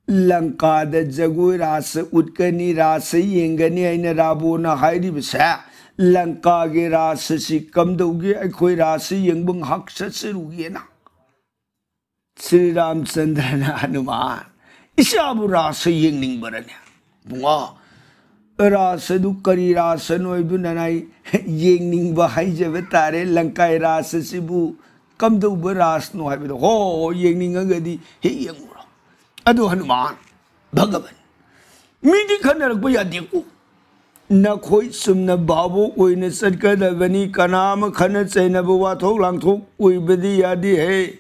ꯂꯪꯀꯥꯗ ꯖꯒꯣꯏ ꯔꯥꯁ ꯎꯠꯀꯅꯤ, ꯔꯥꯁ ꯌꯦꯡꯒꯅꯤ ꯍꯥꯏꯅ ꯔꯥꯕꯣꯅ ꯍꯥꯏꯔꯤꯕꯁꯦ, ꯂꯪꯀꯥꯒꯤ ꯔꯥꯁ ꯑꯁꯤ ꯀꯝꯗꯧꯒꯦ? ꯑꯩꯈꯣꯏ ꯔꯥꯁ ꯌꯦꯡꯕ ꯉꯥꯏꯍꯥꯛ ꯆꯠꯆꯔꯨꯒꯦꯅ꯫ ꯁ꯭ꯔꯤ ꯔꯥꯝꯆꯟꯗ꯭ꯔꯅ ꯍꯅꯨꯃꯥꯟ, "ꯏꯆꯥꯕꯨ ꯔꯥꯁ ꯌꯦꯡꯅꯤꯡꯕꯔꯅꯦ?" "ꯕꯨꯡꯉꯣ, ꯔꯥꯁ ꯑꯗꯨ ꯀꯔꯤ ꯔꯥꯁꯅꯣ ꯍꯥꯏꯕꯗꯨ ꯅꯅꯥꯏ ꯌꯦꯡꯅꯤꯡꯕ ꯍꯥꯏꯖꯕ ꯇꯥꯔꯦ꯫ ꯂꯪꯀꯥꯏ ꯔꯥꯁ ꯑꯁꯤꯕꯨ ꯀꯝꯗꯧꯕ ꯔꯥꯁꯅꯣ ꯍꯥꯏꯕꯗꯣ꯫ ꯍꯣ, ꯍꯣ, ꯌꯦꯡꯅꯤꯡꯉꯒꯗꯤ ꯍꯦꯛ ꯌꯦꯡꯉꯨꯔꯣ꯫ ꯑꯗꯨ ꯍꯅꯨꯃꯥꯟ, ꯚꯒꯕꯟ, ꯃꯤꯗꯤ ꯈꯟꯅꯔꯛꯄ ꯌꯥꯗꯦꯀꯣ꯫ ꯅꯈꯣꯏ ꯆꯨꯝꯅ ꯚꯥꯕꯣꯛ ꯑꯣꯏꯅ ꯆꯠꯀꯗꯕꯅꯤ꯫ ꯀꯅꯥ ꯑꯃ ꯈꯟꯅ ꯆꯩꯅꯕ, ꯋꯥꯊꯣꯛ ꯂꯥꯡꯊꯣꯛ ꯑꯣꯏꯕꯗꯤ ꯌꯥꯗꯦ ꯍꯦ꯫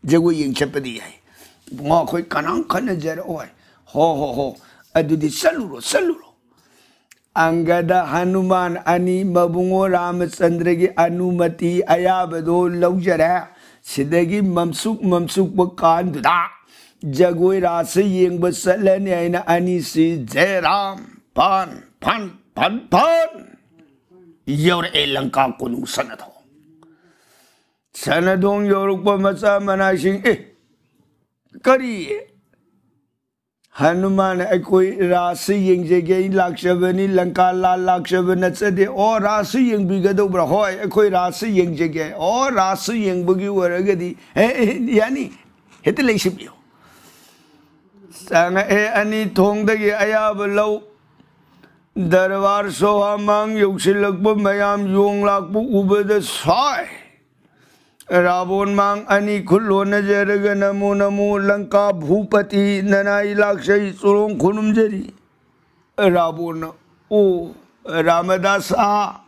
ꯖꯒꯣꯏ ꯌꯦꯡ ꯆꯠꯄꯗꯤ ꯌꯥꯏ꯫ ꯏꯕꯨꯡꯉꯣ, ꯑꯩꯈꯣꯏ ꯀꯅꯥꯝ ꯈꯟꯅꯖꯔꯛꯑꯣꯏ꯫ ꯍꯣ, ꯍꯣ, ꯍꯣ꯫ ꯑꯗꯨꯗꯤ ꯆꯠꯂꯨꯔꯣ, ꯆꯠꯂꯨꯔꯣ꯫" ꯑꯪꯒꯗ ꯍꯅꯨꯃꯥꯟ ꯑꯅꯤ ꯃꯕꯨꯡꯉꯣ ꯔꯥꯃꯆꯟꯗ꯭ꯔꯒꯤ ꯑꯅꯨꯃꯇꯤ ꯑꯌꯥꯕꯗꯣ ꯂꯧꯖꯔꯦ꯫ ꯁꯤꯗꯒꯤ ꯃꯝꯁꯨꯛ ꯃꯝꯁꯨꯛꯄ ꯀꯥꯟꯗꯨꯗ ꯖꯒꯣꯏ ꯔꯥꯁ ꯌꯦꯡꯕ ꯆꯠꯂꯅꯤ ꯍꯥꯏꯅ ꯑꯅꯤꯁꯤ ꯖꯦ ꯔꯥꯝ ꯐꯟ ꯐꯟ ꯐꯟ ꯐꯟ ꯌꯧꯔꯛꯑꯦ ꯂꯪꯀꯥ ꯀꯣꯅꯨꯡ ꯁꯅꯥꯊꯣꯡ꯫ ꯁꯅꯥꯊꯣꯡ ꯌꯧꯔꯛꯄ ꯃꯆꯥ ꯃꯅꯥꯏꯁꯤꯡ, "ꯑꯦ, ꯀꯔꯤ? ꯍꯅꯨꯃꯥꯟ, ꯑꯩꯈꯣꯏ ꯔꯥꯁ ꯌꯦꯡꯖꯒꯦ ꯂꯥꯛꯆꯕꯅꯤ, ꯂꯪꯀꯥ ꯂꯥꯜ ꯂꯥꯛꯆꯕ ꯅꯠꯆꯗꯦ꯫ ꯑꯣ, ꯔꯥꯁ ꯌꯦꯡꯕꯤꯒꯗꯧꯕ꯭ꯔꯥ? ꯍꯣꯏ, ꯑꯩꯈꯣꯏ ꯔꯥꯁ ꯌꯦꯡꯖꯒꯦ꯫ ꯑꯣ, ꯔꯥꯁ ꯌꯦꯡꯕꯒꯤ ꯑꯣꯏꯔꯒꯗꯤ, ꯑꯦ, ꯑꯦ, ꯌꯥꯅꯤ, ꯍꯦꯛꯇ ꯂꯩꯁꯤꯟꯕꯤꯌꯨ꯫" ꯆꯪꯉꯛꯑꯦ ꯑꯅꯤ ꯊꯣꯡꯗꯒꯤ ꯑꯌꯥꯕ ꯂꯧ꯫ ꯗꯔꯕꯥꯔ ꯁꯣꯍꯥ ꯃꯥꯡ ꯌꯧꯁꯤꯜꯂꯛꯄ ꯃꯌꯥꯝ ꯌꯣꯡ ꯂꯥꯛꯄ ꯎꯕꯗ ꯁꯥꯎ꯫ ꯔꯥꯕꯣꯟ ꯃꯥꯡ ꯑꯅꯤ ꯈꯨꯠ ꯂꯣꯟꯅꯖꯔꯒ ꯅꯃꯣ ꯅꯃꯣ ꯂꯪꯀꯥ ꯚꯨꯄꯇꯤ ꯅꯅꯥꯏ ꯂꯥꯛꯆꯩ ꯆꯨꯔꯣꯡ ꯈꯨꯔꯨꯝꯖꯔꯤ꯫ ꯔꯥꯕꯣꯟꯅ, "ꯑꯣ, ꯔꯥꯃꯗꯥꯁꯥ,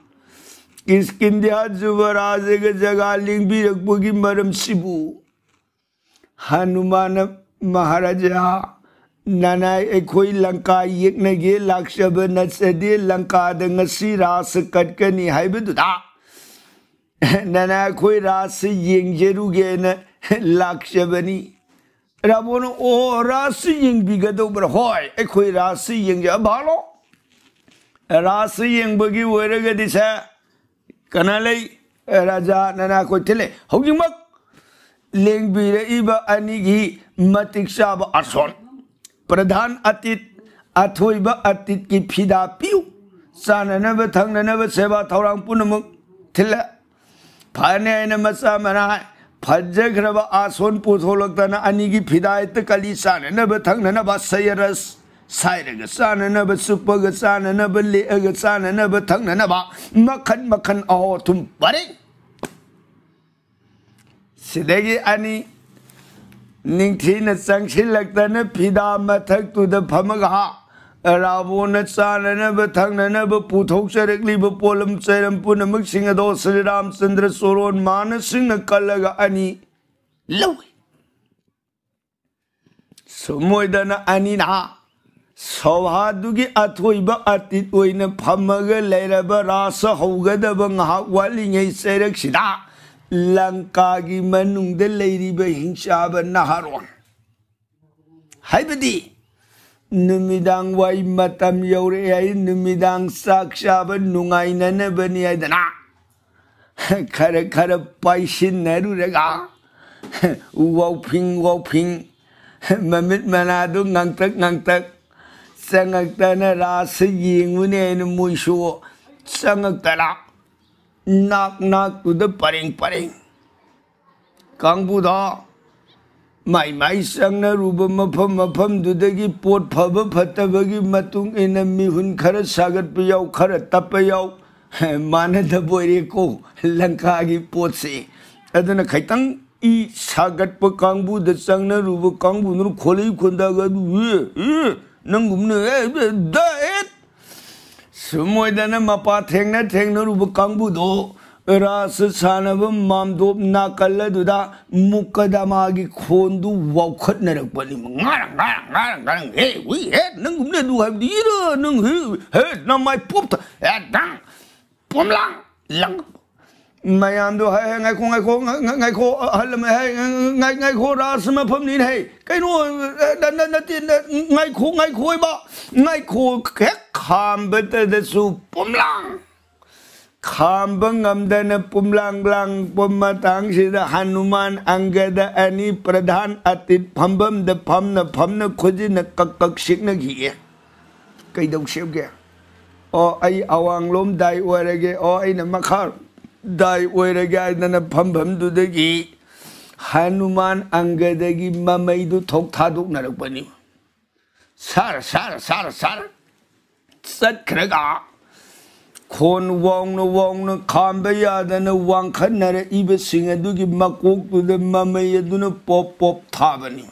ꯀꯤꯁꯀꯤꯟꯙ꯭ꯌꯥ ꯖꯨꯕꯔꯥꯖꯒ ꯖꯒꯥ ꯂꯦꯡꯕꯤꯔꯛꯄꯒꯤ ꯃꯔꯝꯁꯤꯕꯨ?" ꯍꯅꯨꯃꯥꯟ, "ꯃꯍꯥꯔꯥꯖꯥ, ꯅꯅꯥꯏ ꯑꯩꯈꯣꯏ ꯂꯪꯀꯥ ꯌꯦꯛꯅꯒꯦ ꯂꯥꯛꯆꯕ ꯅꯠꯆꯗꯦ꯫ ꯂꯪꯀꯥꯗ ꯉꯁꯤ ꯔꯥꯁ ꯀꯠꯀꯅꯤ ꯍꯥꯏꯕꯗꯨꯗ ꯅꯅꯥꯏ ꯑꯩꯈꯣꯏ ꯔꯥꯁ ꯌꯦꯡꯖꯔꯨꯒꯦꯅ ꯂꯥꯛꯆꯕꯅꯤ꯫" ꯔꯥꯕꯣꯟꯅ, "ꯑꯣ, ꯔꯥꯁ ꯌꯦꯡꯕꯤꯒꯗꯧꯕ꯭ꯔꯥ?" "ꯍꯣꯏ, ꯑꯩꯈꯣꯏ ꯔꯥꯁ ꯌꯦꯡꯖ-, ꯚꯥꯂꯣ, ꯔꯥꯁ ꯌꯦꯡꯕꯒꯤ ꯑꯣꯏꯔꯒꯗꯤ ꯁꯦ, ꯀꯅꯥ ꯂꯩ? ꯔꯥꯖꯥ ꯅꯅꯥ ꯑꯩꯈꯣꯏ ꯊꯤꯜꯂꯦ꯫ ꯍꯧꯖꯤꯛꯃꯛ ꯂꯦꯡꯕꯤꯔꯛꯏꯕ ꯑꯅꯤꯒꯤ ꯃꯇꯤꯛ ꯆꯥꯕ ꯑꯁꯣꯟ ꯄ꯭ꯔꯙꯥꯟ ꯑꯇꯤꯠ, ꯑꯊꯣꯏꯕ ꯑꯇꯤꯠꯀꯤ ꯐꯤꯗꯥ ꯄꯤꯌꯨ꯫ ꯆꯥꯅꯅꯕ ꯊꯛꯅꯅꯕ ꯁꯦꯕꯥ ꯊꯧꯔꯥꯡ ꯄꯨꯝꯅꯃꯛ ꯊꯤꯜꯂꯦ꯫ ꯐꯅꯤ ꯍꯥꯏꯅ ꯃꯆꯥ ꯃꯅꯥꯏ ꯐꯖꯈ꯭ꯔꯕ ꯑꯥꯁꯣꯟ ꯄꯨꯊꯣꯛꯂꯛꯇꯅ ꯑꯅꯤꯒꯤ ꯐꯤꯗꯥ ꯍꯦꯛꯇ ꯀꯜꯂꯤ꯫ ꯆꯥꯅꯅꯕ ꯊꯛꯅꯅꯕ ꯁꯌꯔꯁ ꯁꯥꯏꯔꯒ ꯆꯥꯅꯅꯕ, ꯆꯨꯞꯄꯒ ꯆꯥꯅꯅꯕ, ꯂꯦꯛꯑꯒ ꯆꯥꯅꯅꯕ, ꯊꯛꯅꯅꯕ ꯃꯈꯟ ꯃꯈꯟ ꯑꯍꯣ ꯑꯊꯨꯝ ꯄꯔꯦꯡ꯫ ꯁꯤꯗꯒꯤ ꯑꯅꯤ ꯅꯤꯡꯊꯤꯅ ꯆꯪꯁꯤꯜꯂꯛꯇꯅ ꯐꯤꯗꯥ ꯃꯊꯛꯇꯨꯗ ꯐꯝꯃꯒ ꯍꯥ, ꯔꯥꯕꯣꯟꯅ ꯆꯥꯅꯅꯕ ꯊꯛꯅꯅꯕ ꯄꯨꯊꯣꯛꯆꯔꯛꯂꯤꯕ ꯄꯣꯠꯂꯝ ꯆꯩꯔꯝ ꯄꯨꯝꯅꯃꯛꯁꯤꯡ ꯑꯗꯣ ꯁ꯭ꯔꯤ ꯔꯥꯝꯆꯟꯗ꯭ꯔ ꯆꯣꯔꯣꯟ ꯃꯥꯅꯁꯤꯡꯅ ꯀꯜꯂꯒ ꯑꯅꯤ ꯂꯧꯏ꯫ ꯁꯨꯝ ꯑꯣꯏꯗꯅ ꯑꯅꯤꯅ ꯁꯣꯚꯥꯗꯨꯒꯤ ꯑꯊꯣꯏꯕ ꯑꯇꯤꯠ ꯑꯣꯏꯅ ꯐꯝꯃꯒ ꯂꯩꯔꯕ ꯔꯥꯁ ꯍꯧꯒꯗꯕ ꯉꯥꯏꯍꯥꯛ ꯋꯥꯠꯂꯤꯉꯩ ꯆꯩꯔꯛꯁꯤꯗ ꯂꯪꯀꯥꯒꯤ ꯃꯅꯨꯡꯗ ꯂꯩꯔꯤꯕ ꯍꯤꯡꯆꯥꯕ ꯅꯍꯥꯔꯣꯟ, ꯍꯥꯏꯕꯗꯤ ꯅꯨꯃꯤꯗꯥꯡ ꯋꯥꯏ ꯃꯇꯝ ꯌꯧꯔꯛꯑꯦ ꯍꯥꯏ, ꯅꯨꯃꯤꯗꯥꯡ ꯆꯥꯛ ꯆꯥꯕ ꯅꯨꯡꯉꯥꯏꯅꯅꯕꯅꯤ ꯍꯥꯏꯗꯅ ꯈꯔ ꯈꯔ ꯄꯥꯏꯁꯤꯟꯅꯔꯨꯔꯒ ꯋꯥꯎꯐꯤꯡ ꯋꯥꯎꯐꯤꯡ ꯃꯃꯤꯠ ꯃꯅꯥꯗꯨ ꯉꯥꯡꯇꯛ ꯉꯥꯡꯇꯛ ꯆꯪꯉꯛꯇꯅ ꯔꯥꯁ ꯌꯦꯡꯉꯨꯅꯦꯅ ꯃꯣꯏꯁꯨ ꯆꯪꯉꯛꯇꯅ ꯅꯥꯛ ꯅꯥꯛꯇꯨꯗ ꯄꯔꯦꯡ ꯄꯔꯦꯡ ꯀꯥꯡꯕꯨꯗꯣ ꯃꯥꯏ ꯃꯥꯏ ꯆꯪꯅꯔꯨꯕ ꯃꯐꯝ ꯃꯐꯝꯗꯨꯗꯒꯤ ꯄꯣꯠ ꯐꯕ ꯐꯠꯇꯕꯒꯤ ꯃꯇꯨꯡ ꯏꯟꯅ ꯃꯤꯍꯨꯟ ꯈꯔ ꯁꯥꯒꯠꯄ ꯌꯥꯎ, ꯈꯔ ꯇꯞꯄ ꯌꯥꯎ, ꯃꯥꯟꯅꯗꯕ ꯑꯣꯏꯔꯦꯀꯣ ꯂꯪꯀꯥꯒꯤ ꯄꯣꯠꯁꯦ꯫ ꯑꯗꯨꯅ ꯈꯤꯇꯪ ꯏ ꯁꯥꯒꯠꯄ ꯀꯥꯡꯕꯨꯗ ꯆꯪꯅꯔꯨꯕ ꯀꯥꯡꯕꯨꯗꯨꯅ ꯈꯣꯂꯩ ꯈꯣꯟꯗꯥꯒ ꯑꯗꯨ, "ꯑꯦ, ꯑꯦ, ꯅꯪꯒꯨꯝꯅ, ꯑꯦ, ꯑꯦ, ꯗ, ꯑꯦꯠ!" ꯁꯨꯝ ꯑꯣꯏꯗꯅ ꯃꯄꯥ ꯊꯦꯡꯅ ꯊꯦꯡꯅꯔꯨꯕ ꯀꯥꯡꯕꯨꯗꯣ ꯔꯥꯁ ꯁꯥꯟꯅꯕ ꯃꯥꯝꯗꯣꯞ ꯅꯥꯀꯜ ꯑꯗꯨꯗ ꯃꯨꯛꯀꯗꯃꯥꯒꯤ ꯈꯣꯟꯗꯨ ꯋꯥꯎꯈꯠꯅꯔꯛꯄꯅꯤ꯫ ꯉꯥꯔꯪ, ꯉꯥꯔꯪ, ꯉꯥꯔꯪ, ꯉꯥꯔꯪ, ꯍꯦ, ꯍꯨꯏ, ꯍꯦ, ꯅꯪꯒꯨꯝꯅ ꯑꯗꯨ ꯍꯥꯏꯕꯗꯤ ꯏꯔ, ꯅꯪ, ꯍꯦ, ꯍꯦ, ꯅꯃꯥꯏ ꯄꯣꯞꯇ, ꯍꯦ, ꯗꯪ, ꯄꯣꯝꯂꯥꯡ, ꯂꯪ꯫ ꯃꯌꯥꯝꯗꯣ, "ꯍꯦ, ꯍꯦ, ꯉꯥꯏꯈꯣ, ꯉꯥꯏꯈꯣ, ꯉ-, ꯉ-, ꯉꯥꯏꯈꯣ, ꯑꯍꯜ ꯑꯃ, ꯍꯦ, ꯉ-, ꯉ-, ꯉꯥꯏꯈꯣ, ꯔꯥꯁ ꯃꯐꯝꯅꯤꯅꯦ, ꯍꯦ, ꯀꯩꯅꯣ, ꯑ, ꯅ-, ꯅ-, ꯅꯠꯇꯦ, ꯅ-, ꯉꯥꯏꯈꯣ, ꯉꯥꯏꯈꯣ ꯍꯥꯏꯕ, ꯉꯥꯏꯈꯣ", ꯍꯦꯛ ꯈꯥꯝꯕꯗꯗꯁꯨ ꯄꯣꯝꯂꯥꯡ꯫ ꯈꯥꯝꯕ ꯉꯝꯗꯅ ꯄꯨꯝꯂꯥꯡ ꯂꯥꯡꯕ ꯃꯇꯥꯡꯁꯤꯗ ꯍꯅꯨꯃꯥꯟ ꯑꯪꯒꯗ ꯑꯅꯤ ꯄ꯭ꯔꯙꯥꯟ ꯑꯇꯤꯠ ꯐꯝꯐꯝꯗ ꯐꯝꯅ ꯐꯝꯅ ꯈꯨꯖꯤꯟꯅ ꯀꯛ ꯀꯛ ꯁꯤꯛꯅꯈꯤꯌꯦ꯫ ꯀꯩꯗꯧꯁꯦꯕꯒꯦ? ꯑꯣ, ꯑꯩ ꯑꯋꯥꯡꯂꯣꯝ ꯗꯥꯏ ꯑꯣꯏꯔꯒꯦ, ꯑꯣ, ꯑꯩꯅ ꯃꯈꯥ ꯗꯥꯏ ꯑꯣꯏꯔꯒꯦ ꯍꯥꯏꯗꯅ ꯐꯝꯐꯝꯗꯨꯗꯒꯤ ꯍꯅꯨꯃꯥꯟ ꯑꯪꯒꯗꯒꯤ ꯃꯃꯩꯗꯨ ꯊꯣꯛ ꯊꯥꯗꯣꯛꯅꯔꯛꯄꯅꯤ꯫ ꯁꯥꯔ, ꯁꯥꯔ, ꯁꯥꯔ, ꯁꯥꯔ ꯆꯠꯈ꯭ꯔꯒ ꯈꯣꯟ ꯋꯥꯡꯅ ꯋꯥꯡꯅ ꯈꯥꯝꯕ ꯌꯥꯗꯅ ꯋꯥꯡꯈꯠꯅꯔꯛꯏꯕꯁꯤꯡ ꯑꯗꯨꯒꯤ ꯃꯀꯣꯛꯇꯨꯗ ꯃꯃꯩ ꯑꯗꯨꯅ ꯄꯣꯞ ꯄꯣꯞ ꯊꯥꯕꯅꯤ꯫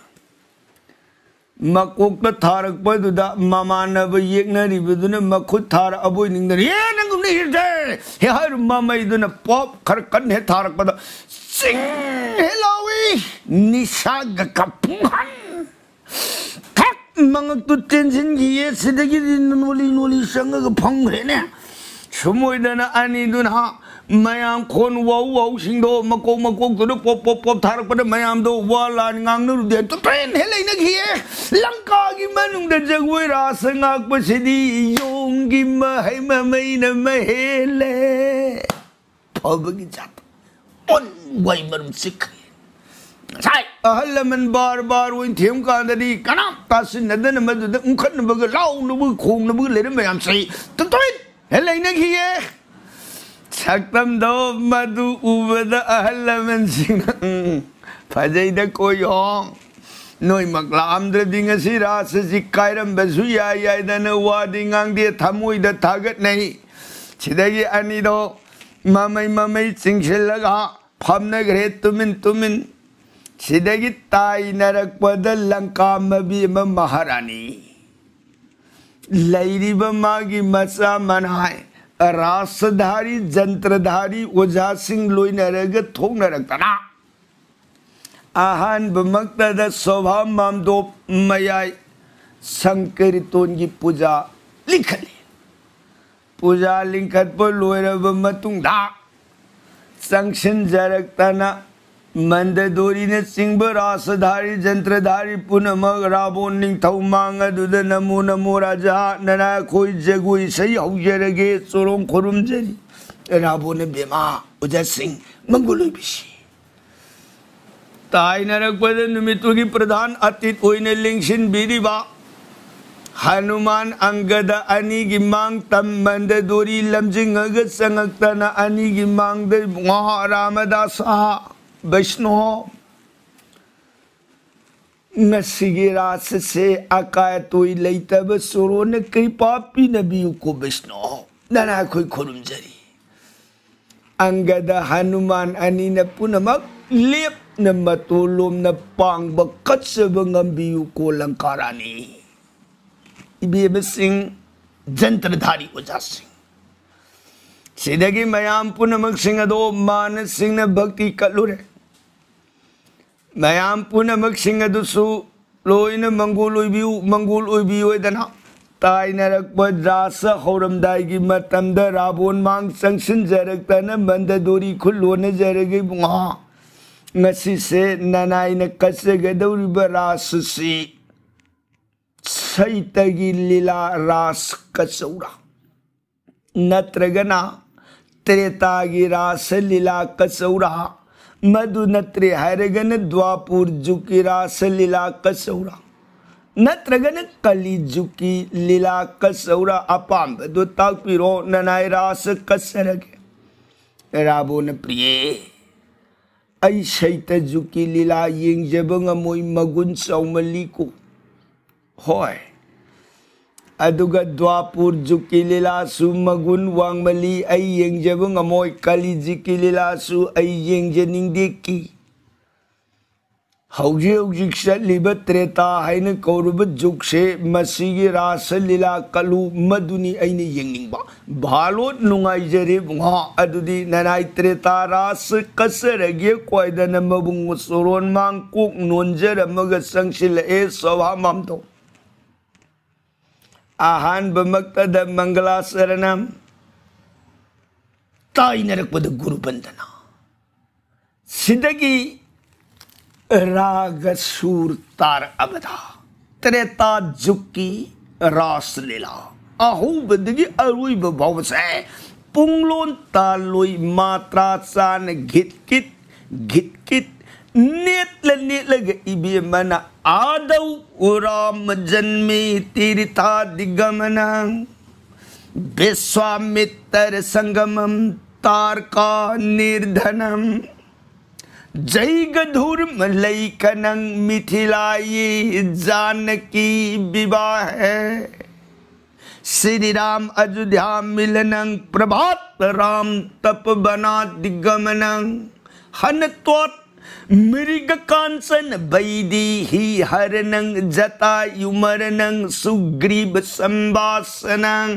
ꯃꯀꯣꯛꯇ ꯊꯥꯔꯛꯄꯗꯨꯗ ꯃꯃꯥꯟꯅꯕ ꯌꯦꯛꯅꯔꯤꯕꯗꯨꯅ ꯃꯈꯨꯠ ꯊꯥꯔ ꯑꯕꯣꯏ ꯅꯤꯡꯗꯅ, "ꯍꯦ, ꯅꯪꯒꯨꯝꯅ ꯍꯦꯛꯇ!" ꯍꯦ ꯍꯥꯏꯔꯨ ꯃꯃꯩꯗꯨꯅ ꯄꯣꯞ ꯈꯔ ꯀꯟꯅ ꯍꯦꯛ ꯊꯥꯔꯛꯄꯗ, ꯆꯤꯡ ꯍꯦꯛ ꯂꯥꯎꯏ꯫ ꯅꯤꯁꯥꯒ ꯀꯥꯄꯨꯡꯍꯟ ꯊꯛ ꯃꯉꯛꯇꯨ ꯇꯦꯟꯁꯤꯟꯈꯤꯌꯦ꯫ ꯁꯤꯗꯒꯤꯗꯤ ꯅꯣꯂꯤ ꯅꯣꯂꯤ ꯆꯪꯉꯒ ꯐꯝꯈ꯭ꯔꯦꯅꯦ꯫ ꯁꯨꯝ ꯑꯣꯏꯗꯅ ꯑꯅꯤꯗꯨꯅ ꯃꯌꯥꯝ ꯈꯣꯟ ꯋꯥꯎ ꯋꯥꯎꯁꯤꯡꯗꯣ ꯃꯀꯣꯛ ꯃꯀꯣꯛꯇꯨꯗ ꯄꯣꯞ ꯄꯣꯞ ꯄꯣꯞ ꯊꯥꯔꯛꯄꯗ ꯃꯌꯥꯝꯗꯣ ꯋꯥ ꯂꯥꯟ ꯉꯥꯡꯅꯔꯨꯗꯦ꯫ ꯇꯨ ꯇꯨꯃꯤꯟ ꯍꯦꯛ ꯂꯩꯅꯈꯤꯌꯦ꯫ ꯂꯪꯀꯥꯒꯤ ꯃꯅꯨꯡꯗ ꯖꯒꯣꯏ ꯔꯥꯁ ꯉꯥꯛꯄꯁꯤꯗꯤ ꯌꯣꯡꯒꯤ ꯃꯍꯩ ꯃꯃꯩꯅ ꯃꯍꯦꯜꯂꯦ꯫ ꯐꯕꯒꯤ ꯖꯥꯠ꯫ ꯑꯣꯟ ꯋꯥꯏ ꯃꯔꯨꯝ ꯆꯤꯛꯈ꯭ꯔꯦ꯫ ꯉꯁꯥꯏ ꯑꯍꯜ ꯂꯃꯟ ꯕꯥꯔ ꯕꯥꯔ ꯑꯣꯏꯅ ꯊꯦꯝ ꯀꯥꯟꯗꯗꯤ ꯀꯅꯥꯝ ꯇꯥꯁꯤꯟꯅꯗꯅ ꯃꯗꯨꯗ ꯎꯪꯈꯠꯅꯕꯒ ꯂꯥꯎꯅꯕꯒ ꯈꯣꯡꯅꯕꯒ ꯂꯩꯔꯝꯕ ꯃꯌꯥꯝꯁꯦ ꯇꯨꯝꯊꯣꯏ ꯍꯦꯛ ꯂꯩꯅꯈꯤꯌꯦ꯫ ꯁꯛꯇꯝꯗꯣ ꯃꯗꯨ ꯎꯕꯗ ꯑꯍꯜ ꯂꯃꯟꯁꯤꯡꯅ, "ꯎꯝ, ꯐꯖꯩꯗ ꯀꯣꯏꯌꯣ꯫ ꯅꯣꯏꯃꯛ ꯂꯥꯛꯑꯝꯗ꯭ꯔꯗꯤ ꯉꯁꯤ ꯔꯥꯁ ꯑꯁꯤ ꯀꯥꯏꯔꯝꯕꯁꯨ ꯌꯥꯏ" ꯍꯥꯏꯗꯅ ꯋꯥꯗꯤ ꯉꯥꯡꯗꯦ, ꯊꯃꯣꯏꯗ ꯊꯥꯒꯠꯅꯩ꯫ ꯁꯤꯗꯒꯤ ꯑꯅꯤꯗꯣ ꯃꯃꯩ ꯃꯃꯩ ꯆꯤꯡꯁꯤꯜꯂꯒ ꯐꯝꯅꯈ꯭ꯔꯦ ꯇꯨꯃꯤꯟ ꯇꯨꯃꯤꯟ꯫ ꯁꯤꯗꯒꯤ ꯇꯥꯏꯅꯔꯛꯄꯗ ꯂꯪꯀꯥ ꯃꯕꯤ ꯑꯃ ꯃꯍꯥꯔꯥꯅꯤ ꯂꯩꯔꯤꯕ ꯃꯥꯒꯤ ꯃꯆꯥ ꯃꯅꯥꯏ ꯔꯥꯁꯙꯥꯔꯤ ꯖꯟꯇ꯭ꯔꯙꯥꯔꯤ ꯑꯣꯖꯥꯁꯤꯡ ꯂꯣꯏꯅꯔꯒ ꯊꯣꯛꯅꯔꯛꯇꯅ ꯑꯍꯥꯟꯕꯃꯛꯇꯗ ꯁꯣꯚꯥ ꯃꯥꯝꯗꯣꯞ ꯃꯌꯥꯏ ꯁꯪꯀꯤꯔꯇꯣꯟꯒꯤ ꯄꯨꯖꯥ ꯂꯤꯡꯈꯠꯂꯤ꯫ ꯄꯨꯖꯥ ꯂꯤꯡꯈꯠꯄ ꯂꯣꯏꯔꯕ ꯃꯇꯨꯡꯗ ꯆꯪꯁꯤꯟꯖꯔꯛꯇꯅ ꯃꯟꯗꯗꯣꯔꯤꯅꯆꯤꯡꯕ ꯔꯥꯁꯙꯥꯔꯤ ꯖꯟꯇ꯭ꯔꯙꯥꯔꯤ ꯄꯨꯝꯅꯃꯛ ꯔꯥꯕꯣꯟ ꯅꯤꯡꯊꯧ ꯃꯥꯡ ꯑꯗꯨꯗ "ꯅꯃꯣ ꯅꯃꯣ ꯔꯥꯖꯥ, ꯅꯅꯥ ꯑꯩꯈꯣꯏ ꯖꯒꯣꯏ ꯏꯁꯩ ꯍꯧꯖꯔꯒꯦ, ꯆꯣꯔꯣꯡ ꯈꯨꯔꯨꯝꯖꯔꯤ" ꯔꯥꯕꯣꯅ ꯕꯦꯃꯥ ꯑꯣꯖꯥꯁꯤꯡ ꯃꯪꯒꯣꯜ ꯑꯣꯏꯕꯤꯁꯤ꯫ ꯇꯥꯏꯅꯔꯛꯄꯗ ꯅꯨꯃꯤꯠꯇꯨꯒꯤ ꯄ꯭ꯔꯙꯥꯟ ꯑꯇꯤꯠ ꯑꯣꯏꯅ ꯂꯦꯡꯁꯤꯟꯕꯤꯔꯤꯕ ꯍꯅꯨꯃꯥꯟ ꯑꯪꯒꯗ ꯑꯅꯤꯒꯤ ꯃꯥꯡ ꯇꯝ ꯃꯟꯗꯗꯣꯔꯤ ꯂꯝꯖꯤꯡꯉꯒ ꯆꯪꯉꯛꯇꯅ ꯑꯅꯤꯒꯤ ꯃꯥꯡꯗ ꯃꯍꯥꯔꯥꯃꯗꯥꯁ ꯕꯩꯁꯅꯣ, ꯉꯁꯤꯒꯤ ꯔꯥꯁ ꯑꯁꯦ ꯑꯀꯥꯏ ꯑꯇꯣꯏ ꯂꯩꯇꯕ ꯆꯣꯔꯣꯟꯅ ꯀ꯭ꯔꯤꯄꯥ ꯄꯤꯅꯕꯤꯌꯨꯀꯣ ꯕꯩꯁꯅꯣ꯫ ꯅꯅꯥ ꯑꯩꯈꯣꯏ ꯈꯨꯔꯨꯝꯖꯔꯤ꯫ ꯑꯪꯒꯗ ꯍꯅꯨꯃꯥꯟ ꯑꯅꯤꯅ ꯄꯨꯝꯅꯃꯛ ꯂꯦꯞꯅ ꯃꯇꯣꯜꯂꯣꯝꯅ ꯄꯥꯡꯕ ꯀꯠꯆꯕ ꯉꯝꯕꯤꯌꯨꯀꯣ ꯂꯪꯀꯥꯔꯥꯅꯤ꯫ ꯏꯕꯦꯝꯃꯁꯤꯡ, ꯖꯟꯇ꯭ꯔꯙꯥꯔꯤ ꯑꯣꯖꯥꯁꯤꯡ, ꯁꯤꯗꯒꯤ ꯃꯌꯥꯝ ꯄꯨꯝꯅꯃꯛꯁꯤꯡ ꯑꯗꯣ ꯃꯥꯅꯁꯤꯡꯅ ꯚꯛꯇꯤ ꯀꯠꯂꯨꯔꯦ꯫ ꯃꯌꯥꯝ ꯄꯨꯝꯅꯃꯛꯁꯤꯡ ꯑꯗꯨꯁꯨ ꯂꯣꯏꯅ ꯃꯪꯒꯣꯜ ꯑꯣꯏꯕꯤꯌꯨ, ꯃꯪꯒꯣꯜ ꯑꯣꯏꯕꯤꯌꯨ ꯍꯥꯏꯗꯅ ꯇꯥꯏꯅꯔꯛꯄ ꯔꯥꯁ ꯍꯧꯔꯝꯗꯥꯏꯒꯤ ꯃꯇꯝꯗ ꯔꯥꯕꯣꯟ ꯃꯥꯡ ꯆꯪꯁꯤꯟꯖꯔꯛꯇꯅ ꯃꯟꯗꯗꯣꯔꯤ ꯈꯨꯜ ꯂꯣꯟꯅꯖꯔꯒ ꯏꯕꯨꯡꯉꯣ, ꯉꯁꯤꯁꯦ ꯅꯅꯥꯏꯅ ꯀꯠꯆꯒꯗꯧꯔꯤꯕ ꯔꯥꯁ ꯑꯁꯤ ꯁꯩꯇꯒꯤ ꯂꯤꯂꯥ ꯔꯥꯁ ꯀꯆꯧꯔꯥ, ꯅꯠꯇ꯭ꯔꯒꯅ ꯇ꯭ꯔꯦꯇꯥꯒꯤ ꯔꯥꯁ ꯂꯤꯂꯥ ꯀꯆꯧꯔꯥ, ꯃꯗꯨ ꯅꯠꯇ꯭ꯔꯦ ꯍꯥꯏꯔꯒꯅ ꯗ꯭ꯋꯥꯄꯨꯔ ꯖꯨꯛꯀꯤ ꯔꯥꯁ ꯂꯤꯂꯥ ꯀꯆꯧꯔꯥ, ꯅꯠꯇ꯭ꯔꯒꯅ ꯀꯂꯤ ꯖꯨꯛꯀꯤ ꯂꯤꯂꯥ ꯀꯆꯧꯔꯥ, ꯑꯄꯥꯝꯕꯗꯨ ꯇꯥꯛꯄꯤꯔꯣ, ꯅꯅꯥꯏ ꯔꯥꯁ ꯀꯠꯆꯔꯒꯦ꯫ ꯔꯥꯕꯣꯅ ꯄ꯭ꯔꯤꯌꯦ, ꯑꯩ ꯁꯩꯇ ꯖꯨꯛꯀꯤ ꯂꯤꯂꯥ ꯌꯦꯡꯖꯕ ꯉꯝꯃꯣꯏ, ꯃꯒꯨꯟ ꯆꯥꯎꯃꯜꯂꯤꯀꯣ꯫ ꯍꯣꯏ, ꯑꯗꯨꯒ ꯗ꯭ꯋꯥꯄꯨꯔ ꯖꯨꯛꯀꯤ ꯂꯤꯂꯥꯁꯨ ꯃꯒꯨꯟ ꯋꯥꯡꯃꯜꯂꯤ, ꯑꯩ ꯌꯦꯡꯖꯕ ꯉꯝꯃꯣꯏ꯫ ꯀꯂꯤ ꯖꯨꯛꯀꯤ ꯂꯤꯂꯥꯁꯨ ꯑꯩ ꯌꯦꯡꯖꯅꯤꯡꯗꯦ ꯀꯤ꯫ ꯍꯧꯖꯤꯛ ꯍꯧꯖꯤꯛ ꯆꯠꯂꯤꯕ ꯇ꯭ꯔꯦꯇꯥ ꯍꯥꯏꯅ ꯀꯧꯔꯤꯕ ꯖꯨꯛꯁꯦ, ꯃꯁꯤꯒꯤ ꯔꯥꯁ ꯂꯤꯂꯥ ꯀꯠꯂꯨ, ꯃꯗꯨꯅꯤ ꯑꯩꯅ ꯌꯦꯡꯅꯤꯡꯕ꯫ ꯚꯥꯂꯣꯠ ꯅꯨꯡꯉꯥꯏꯖꯔꯦ ꯏꯕꯨꯡꯉꯣ꯫ ꯑꯗꯨꯗꯤ ꯅꯅꯥꯏ ꯇ꯭ꯔꯦꯇꯥ ꯔꯥꯁ ꯀꯠꯆꯔꯒꯦ ꯀꯣꯏꯗꯅ ꯃꯕꯨꯡ ꯆꯣꯔꯣꯟ ꯃꯥꯡ ꯀꯣꯛ ꯅꯣꯟꯖꯔꯝꯃꯒ ꯆꯪꯁꯤꯜꯂꯛꯑꯦ ꯁꯚꯥ ꯃꯥꯝꯗꯣ꯫ ꯑꯍꯥꯟꯕꯃꯛꯇꯗ ꯃꯪꯒꯂꯥꯆꯔꯅꯝ ꯇꯥꯏꯅꯔꯛꯄꯗ ꯒꯨꯔꯨ ꯕꯟꯗꯅꯥ꯫ ꯁꯤꯗꯒꯤ ꯔꯥꯒ ꯁꯨꯔ ꯇꯥꯔꯛꯑꯕꯗ ꯇ꯭ꯔꯦꯇꯥ ꯖꯨꯛꯀꯤ ꯔꯥꯁ ꯂꯤꯂꯥ ꯑꯍꯧꯕꯗꯒꯤ ꯑꯔꯣꯏꯕ ꯐꯥꯎꯕꯁꯦ ꯄꯨꯡꯂꯣꯟ ꯇꯥꯂꯣꯏ ꯃꯥꯇ꯭ꯔꯥ ꯆꯥꯅ ꯘꯤꯠ ꯀꯤꯠ ꯘꯤꯠ ꯀꯤꯠ ꯅꯦꯠꯂ ꯅꯦꯠꯂꯒ ꯏꯕꯦꯝꯃꯅ "आदौ राम जन्मे तीर्थाधिगमनं विश्वामित्र संगमं तारका निर्धनम् जैगधूर्म लैखनं मिथिलायै जानकी विवाहे श्री राम अयोध्या मिलनं प्रभात राम तपवनाधिगमनं हनत्वा मृगकाञ्चन वैदेही हरणं जटायुमरणं सुग्रीव संभाषणं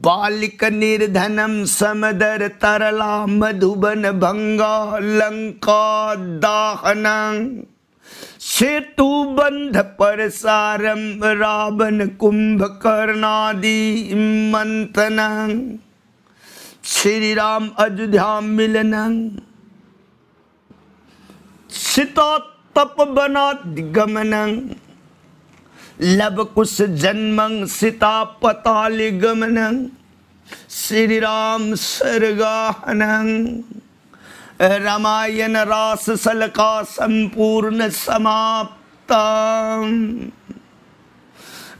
बालिक निर्धनं समदर तरला मधुबन भंगा लंका दाहनं सेतु बंध पर सारम रावण कुंभकर्णादि मंथनं श्री राम अयोध्या मिलनं सीता तपवनाधिगमनं लवकुश जन्मं सीता पताल गमनं श्री राम सरगाहनं रामायण रास सलका संपूर्ण समाप्तम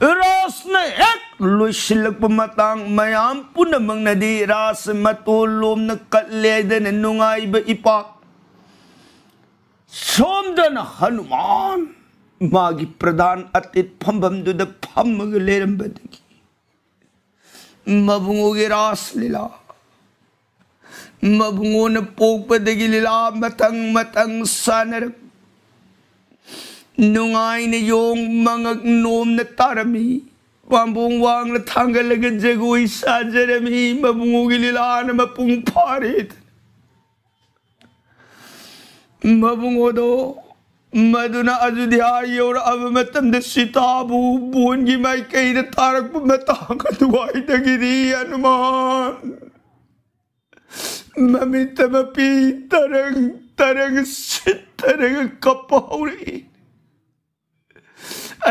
रासना ꯍꯦꯛ ꯂꯣꯏꯁꯤꯜꯂꯛꯄ ꯃꯇꯥꯡ ꯃꯌꯥꯝ ꯄꯨꯝꯅꯃꯛꯅꯗꯤ ꯔꯥꯁ ꯃꯇꯣꯜ ꯂꯣꯝꯅ ꯀꯠꯂꯦ ꯍꯥꯏꯗꯅ ꯅꯨꯡꯉꯥꯏꯕ ꯏꯄꯥꯛ ꯁꯣꯝꯗꯅ ꯍꯅꯨꯃꯥꯟ ꯃꯥꯒꯤ ꯄ꯭ꯔꯙꯥꯟ ꯑꯇꯤꯠ ꯐꯝꯐꯝꯗꯨꯗ ꯐꯝꯃꯒ ꯂꯩꯔꯝꯕꯗꯒꯤ ꯃꯕꯨꯡꯉꯣꯒꯤ ꯔꯥꯁ ꯂꯤꯂꯥ ꯃꯕꯨꯡꯉꯣꯅ ꯄꯣꯛꯄꯗꯒꯤ ꯂꯤꯂꯥ ꯃꯊꯪ ꯃꯊꯪ ꯁꯥꯟꯅꯔꯛ ꯅꯨꯡꯉꯥꯏꯅ ꯌꯣꯡ ꯃꯉꯛ ꯅꯣꯝꯅ ꯇꯥꯔꯝꯃꯤ꯫ ꯄꯥꯝꯕꯣꯝ ꯋꯥꯡꯅ ꯊꯥꯡꯒꯠꯂꯒ ꯖꯒꯣꯏ ꯁꯥꯖꯔꯝꯃꯤ꯫ ꯃꯕꯨꯡꯉꯣꯒꯤ ꯂꯤꯂꯥꯅ ꯃꯄꯨꯡ ꯐꯥꯔꯦ꯫ ꯃꯕꯨꯡꯉꯣꯗꯣ ꯃꯗꯨꯅ ꯑꯌꯨꯙ꯭ꯌꯥ ꯌꯧꯔꯛꯑꯕ ꯃꯇꯝꯗ ꯁꯤꯇꯥꯕꯨ ꯕꯣꯟꯒꯤ ꯃꯥꯏꯀꯩꯗ ꯇꯥꯔꯛꯄ ꯃꯇꯥꯡ ꯑꯗꯨꯋꯥꯏꯗꯒꯤꯗꯤ ꯍꯅꯨꯃꯥꯟ ꯃꯃꯤꯠꯇ ꯃꯄꯤ ꯇꯔꯪ ꯇꯔꯪ ꯁꯤꯠꯇꯔꯒ ꯀꯞꯄ ꯍꯧꯔꯛꯏ꯫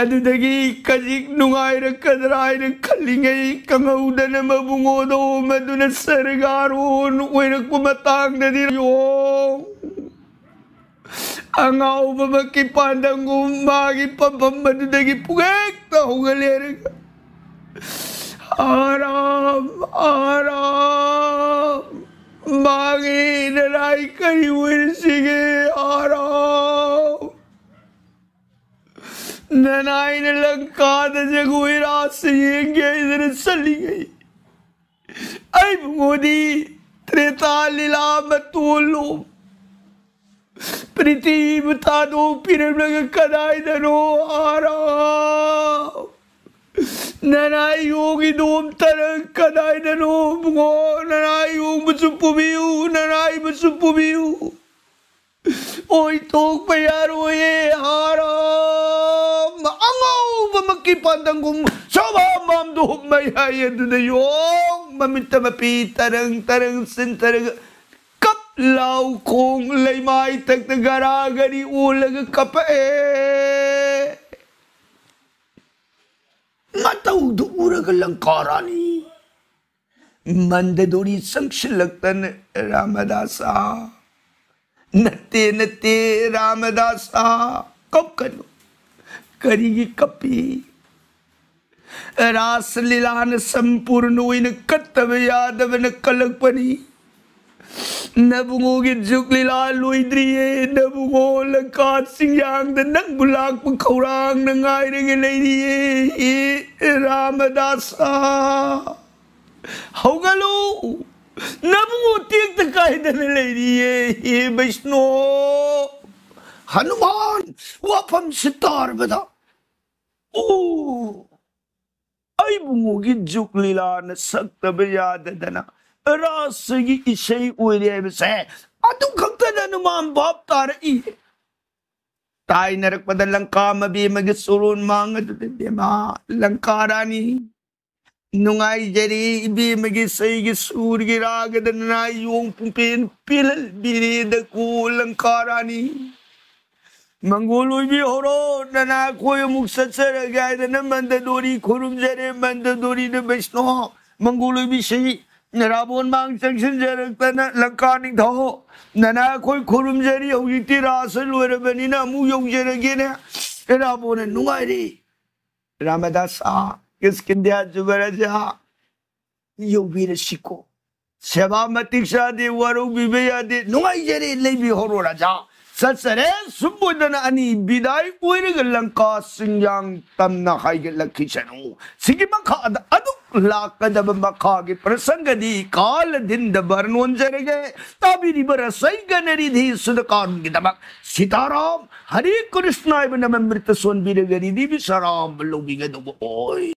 ꯑꯗꯨꯗꯒꯤ ꯈꯖꯤꯛ ꯅꯨꯡꯉꯥꯏꯔꯛꯀꯗ꯭ꯔꯥ ꯍꯥꯏꯅ ꯈꯜꯂꯤꯉꯩ, ꯈꯪꯍꯧꯗꯅ ꯃꯕꯨꯡꯉꯣꯗꯣ ꯃꯗꯨꯅ ꯁꯔꯒꯥꯔꯣꯟ ꯑꯣꯏꯔꯛꯄ ꯃꯇꯥꯡꯗꯗꯤ ꯌꯣꯡ ꯑꯉꯥꯎꯕꯃꯛꯀꯤ ꯄꯥꯟꯗꯝꯒꯨꯝ ꯃꯥꯒꯤ ꯐꯝꯐꯝ ꯑꯗꯨꯗꯒꯤ ꯄꯨꯡꯍꯦꯛꯇ ꯍꯧꯒꯠꯂꯦꯔꯒ, "ꯑꯥꯔꯥꯝ, ꯑꯥꯔꯥꯝ, ꯃꯥꯒꯤ ꯅꯔꯥꯏ ꯀꯔꯤ ꯑꯣꯏꯔꯁꯤꯒꯦ, ꯑꯥꯔꯥꯝ? ꯅꯅꯥꯏꯅ ꯂꯪꯀꯥꯗ ꯖꯒꯣꯏ ꯔꯥꯁ ꯌꯦꯡꯒꯦ ꯍꯥꯏꯗꯅ ꯆꯠꯂꯤꯉꯩ, ꯑꯩꯕꯨ ꯃꯣꯗꯤ ꯇ꯭ꯔꯦꯇꯥ ꯂꯤꯂꯥ ꯃꯇꯣꯜꯂꯣꯝ ꯄ꯭ꯔꯤꯊꯤꯕꯤꯕꯨ ꯊꯥꯗꯣꯛꯄꯤꯔꯝꯂꯒ ꯀꯗꯥꯏꯗꯅꯣ, ꯑꯥꯔꯥꯝ? ꯅꯅꯥꯏ ꯌꯣꯡꯒꯤ ꯗꯣꯝ ꯇꯔꯪ ꯀꯗꯥꯏꯗꯅꯣ, ꯏꯕꯨꯡꯉꯣ? ꯅꯅꯥꯏ ꯌꯣꯡꯕꯨꯁꯨ ꯄꯨꯕꯤꯌꯨ, ꯅꯅꯥꯏꯕꯨꯁꯨ ꯄꯨꯕꯤꯌꯨ꯫ ꯑꯣꯏꯊꯣꯛꯄ ꯌꯥꯔꯣꯏꯌꯦ, ꯍꯥꯔꯥꯝ꯫ ꯑꯉꯧꯕꯃꯛꯀꯤ ꯄꯥꯟꯗꯝꯒꯨꯝ ꯁꯣꯚꯥ ꯃꯥꯝꯗꯣꯞ ꯃꯌꯥꯏ ꯑꯗꯨꯗ ꯌꯣꯡ ꯃꯃꯤꯠꯇ ꯃꯄꯤ ꯇꯔꯪ ꯇꯔꯪ ꯆꯤꯟꯊꯔꯒ ꯀꯞ ꯂꯥꯎ ꯈꯣꯡ ꯂꯩꯃꯥꯏ ꯊꯛꯇ ꯒꯔꯥ ꯒꯔꯤ ꯑꯣꯜꯂꯒ ꯀꯞꯄꯛꯑꯦ꯫ ꯃꯇꯧꯗꯨ ꯎꯔꯒ ꯂꯪꯀꯥ ꯔꯥꯅꯤ ꯃꯟꯗꯗꯣꯔꯤ ꯆꯪꯁꯤꯜꯂꯛꯇꯅ, "ꯔꯥꯃꯗꯥꯁꯥ, ꯅꯠꯇꯦ, ꯅꯠꯇꯦ, ꯔꯥꯃꯗꯥꯁꯥ, ꯀꯞꯀꯅꯨ꯫ ꯀꯔꯤꯒꯤ ꯀꯞꯄꯤ? ꯔꯥꯁ ꯂꯤꯂꯥꯅ ꯁꯝꯄꯨꯔꯅ ꯑꯣꯏꯅ ꯀꯠꯇꯕ ꯌꯥꯗꯕꯅ ꯀꯜꯂꯛꯄꯅꯤ꯫ ꯅꯕꯨꯡꯉꯣꯒꯤ ꯖꯨꯛ ꯂꯤꯂꯥ ꯂꯣꯏꯗ꯭ꯔꯤꯌꯦ꯫ ꯅꯕꯨꯡꯉꯣ ꯂꯪꯀꯥ ꯆꯤꯡꯌꯥꯡꯗ ꯅꯪꯕꯨ ꯂꯥꯛꯄ ꯈꯧꯔꯥꯡꯅ ꯉꯥꯏꯔꯒ ꯂꯩꯔꯤꯌꯦ, ꯍꯦ ꯔꯥꯃꯗꯥꯁꯥ꯫ ꯍꯧꯒꯠꯂꯨ, ꯅꯕꯨꯡꯉꯣ ꯇꯦꯛꯇ ꯀꯥꯏꯗꯅ ꯂꯩꯔꯤꯌꯦ, ꯍꯦ ꯕꯩꯁꯅꯣ꯫" ꯍꯅꯨꯃꯥꯟ ꯋꯥꯐꯝꯁꯤ ꯇꯥꯔꯕꯗ, "ꯑꯣ, ꯑꯩꯕꯨꯡꯉꯣꯒꯤ ꯖꯨꯛ ꯂꯤꯂꯥꯅ ꯁꯛꯇꯕ ꯌꯥꯗꯗꯅ ꯔꯥꯁꯒꯤ ꯏꯁꯩ ꯑꯣꯏꯔꯦ ꯍꯥꯏꯕꯁꯦ ꯑꯗꯨ ꯈꯛꯇꯗ ꯑꯅꯨꯃꯥꯟ ꯚꯥꯞ ꯇꯥꯔꯛꯏ꯫" ꯇꯥꯏꯅꯔꯛꯄꯗ ꯂꯪꯀꯥ ꯃꯕꯦꯝꯃꯒꯤ ꯆꯣꯔꯣꯟ ꯃꯥꯡ ꯑꯗꯨꯗ, "ꯏꯕꯦꯝꯃ, ꯂꯪꯀꯥ ꯔꯥꯅꯤ, ꯅꯨꯡꯉꯥꯏꯖꯔꯦ ꯏꯕꯦꯝꯃꯒꯤ ꯏꯁꯩꯒꯤ ꯁꯨꯔꯒꯤ ꯔꯥꯒꯗ ꯅꯅꯥꯏ ꯌꯣꯡ ꯄꯨꯡꯄꯦꯟ ꯄꯦꯜꯍꯟꯕꯤꯔꯦꯗꯀꯣ ꯂꯪꯀꯥ ꯔꯥꯅꯤ꯫ ꯃꯪꯒꯣꯜ ꯑꯣꯏꯕꯤ ꯍꯧꯔꯣ, ꯅꯅꯥ ꯑꯩꯈꯣꯏ ꯑꯃꯨꯛ ꯆꯠꯆꯔꯒꯦ ꯍꯥꯏꯗꯅ ꯃꯟꯗꯗꯣꯔꯤ ꯈꯨꯔꯨꯝꯖꯔꯦ꯫ ꯃꯟꯗꯗꯣꯔꯤꯗ ꯕꯩꯁꯅꯣ ꯃꯪꯒꯣꯜ ꯑꯣꯏꯕꯤꯁꯤ ꯔꯥꯕꯣꯟ ꯃꯥꯡ ꯆꯪꯁꯤꯟꯖꯔꯛꯇꯅ ꯂꯪꯀꯥ ꯅꯤꯡꯊꯧ ꯅꯅꯥ ꯑꯩꯈꯣꯏ ꯈꯨꯔꯨꯝꯖꯔꯤ꯫ ꯍꯧꯖꯤꯛꯇꯤ ꯔꯥꯁ ꯂꯣꯏꯔꯕꯅꯤꯅ ꯑꯃꯨꯛ ꯌꯧꯖꯔꯒꯦꯅꯦ꯫ ꯔꯥꯕꯣꯟꯅ ꯅꯨꯡꯉꯥꯏꯔꯤ꯫ ꯔꯥꯃꯗꯥꯁ, ꯀꯤꯁꯀꯤꯟꯗ꯭ꯌꯥ ꯖꯨꯕꯔꯥꯖꯥ, ꯌꯧꯕꯤꯔꯁꯤꯀꯣ꯫ ꯁꯦꯕꯥ ꯃꯇꯤꯛ ꯆꯥꯗꯦ, ꯋꯥꯔꯧꯕꯤꯕ ꯌꯥꯗꯦ꯫ ꯅꯨꯡꯉꯥꯏꯖꯔꯦ, ꯂꯩꯕꯤꯍꯧꯔꯣ ꯔꯥꯖꯥ꯫ ꯆꯠꯆꯔꯦ꯫ ꯁꯨꯝ ꯑꯣꯏꯗꯅ ꯑꯅꯤ ꯕꯤꯗꯥꯏ ꯑꯣꯏꯔꯒ ꯂꯪꯀꯥ ꯆꯤꯡꯌꯥꯡ ꯇꯝꯅ ꯍꯥꯏꯒꯠꯂꯛꯈꯤꯁꯅꯨ꯫ ꯁꯤꯒꯤ ꯃꯈꯥꯗ ꯑꯗꯨꯛ ꯂꯥꯛꯀꯗꯕ ꯃꯈꯥꯒꯤ ꯄ꯭ꯔꯁꯪꯒꯗꯤ ꯀꯥꯂꯗꯤꯟꯗ ꯕꯔ ꯅꯣꯟꯖꯔꯒꯦ꯫ ꯇꯥꯕꯤꯔꯤꯕ ꯔꯁꯩꯒꯅ ꯔꯤꯙꯤ ꯁꯨꯗꯀꯥꯔꯨꯟꯒꯤꯗꯃꯛ ꯁꯤꯇꯥꯔꯥꯝ ꯍꯔꯦ ꯀ꯭ꯔꯤꯁꯅ ꯍꯥꯏꯕ ꯅꯃ ꯃ꯭ꯔꯤꯇ ꯁꯣꯟꯕꯤꯔꯒ ꯔꯤꯙꯤ ꯕꯤꯁꯥꯔꯥꯝ ꯂꯧꯕꯤꯒꯗꯧꯕ ꯑꯣꯏ꯫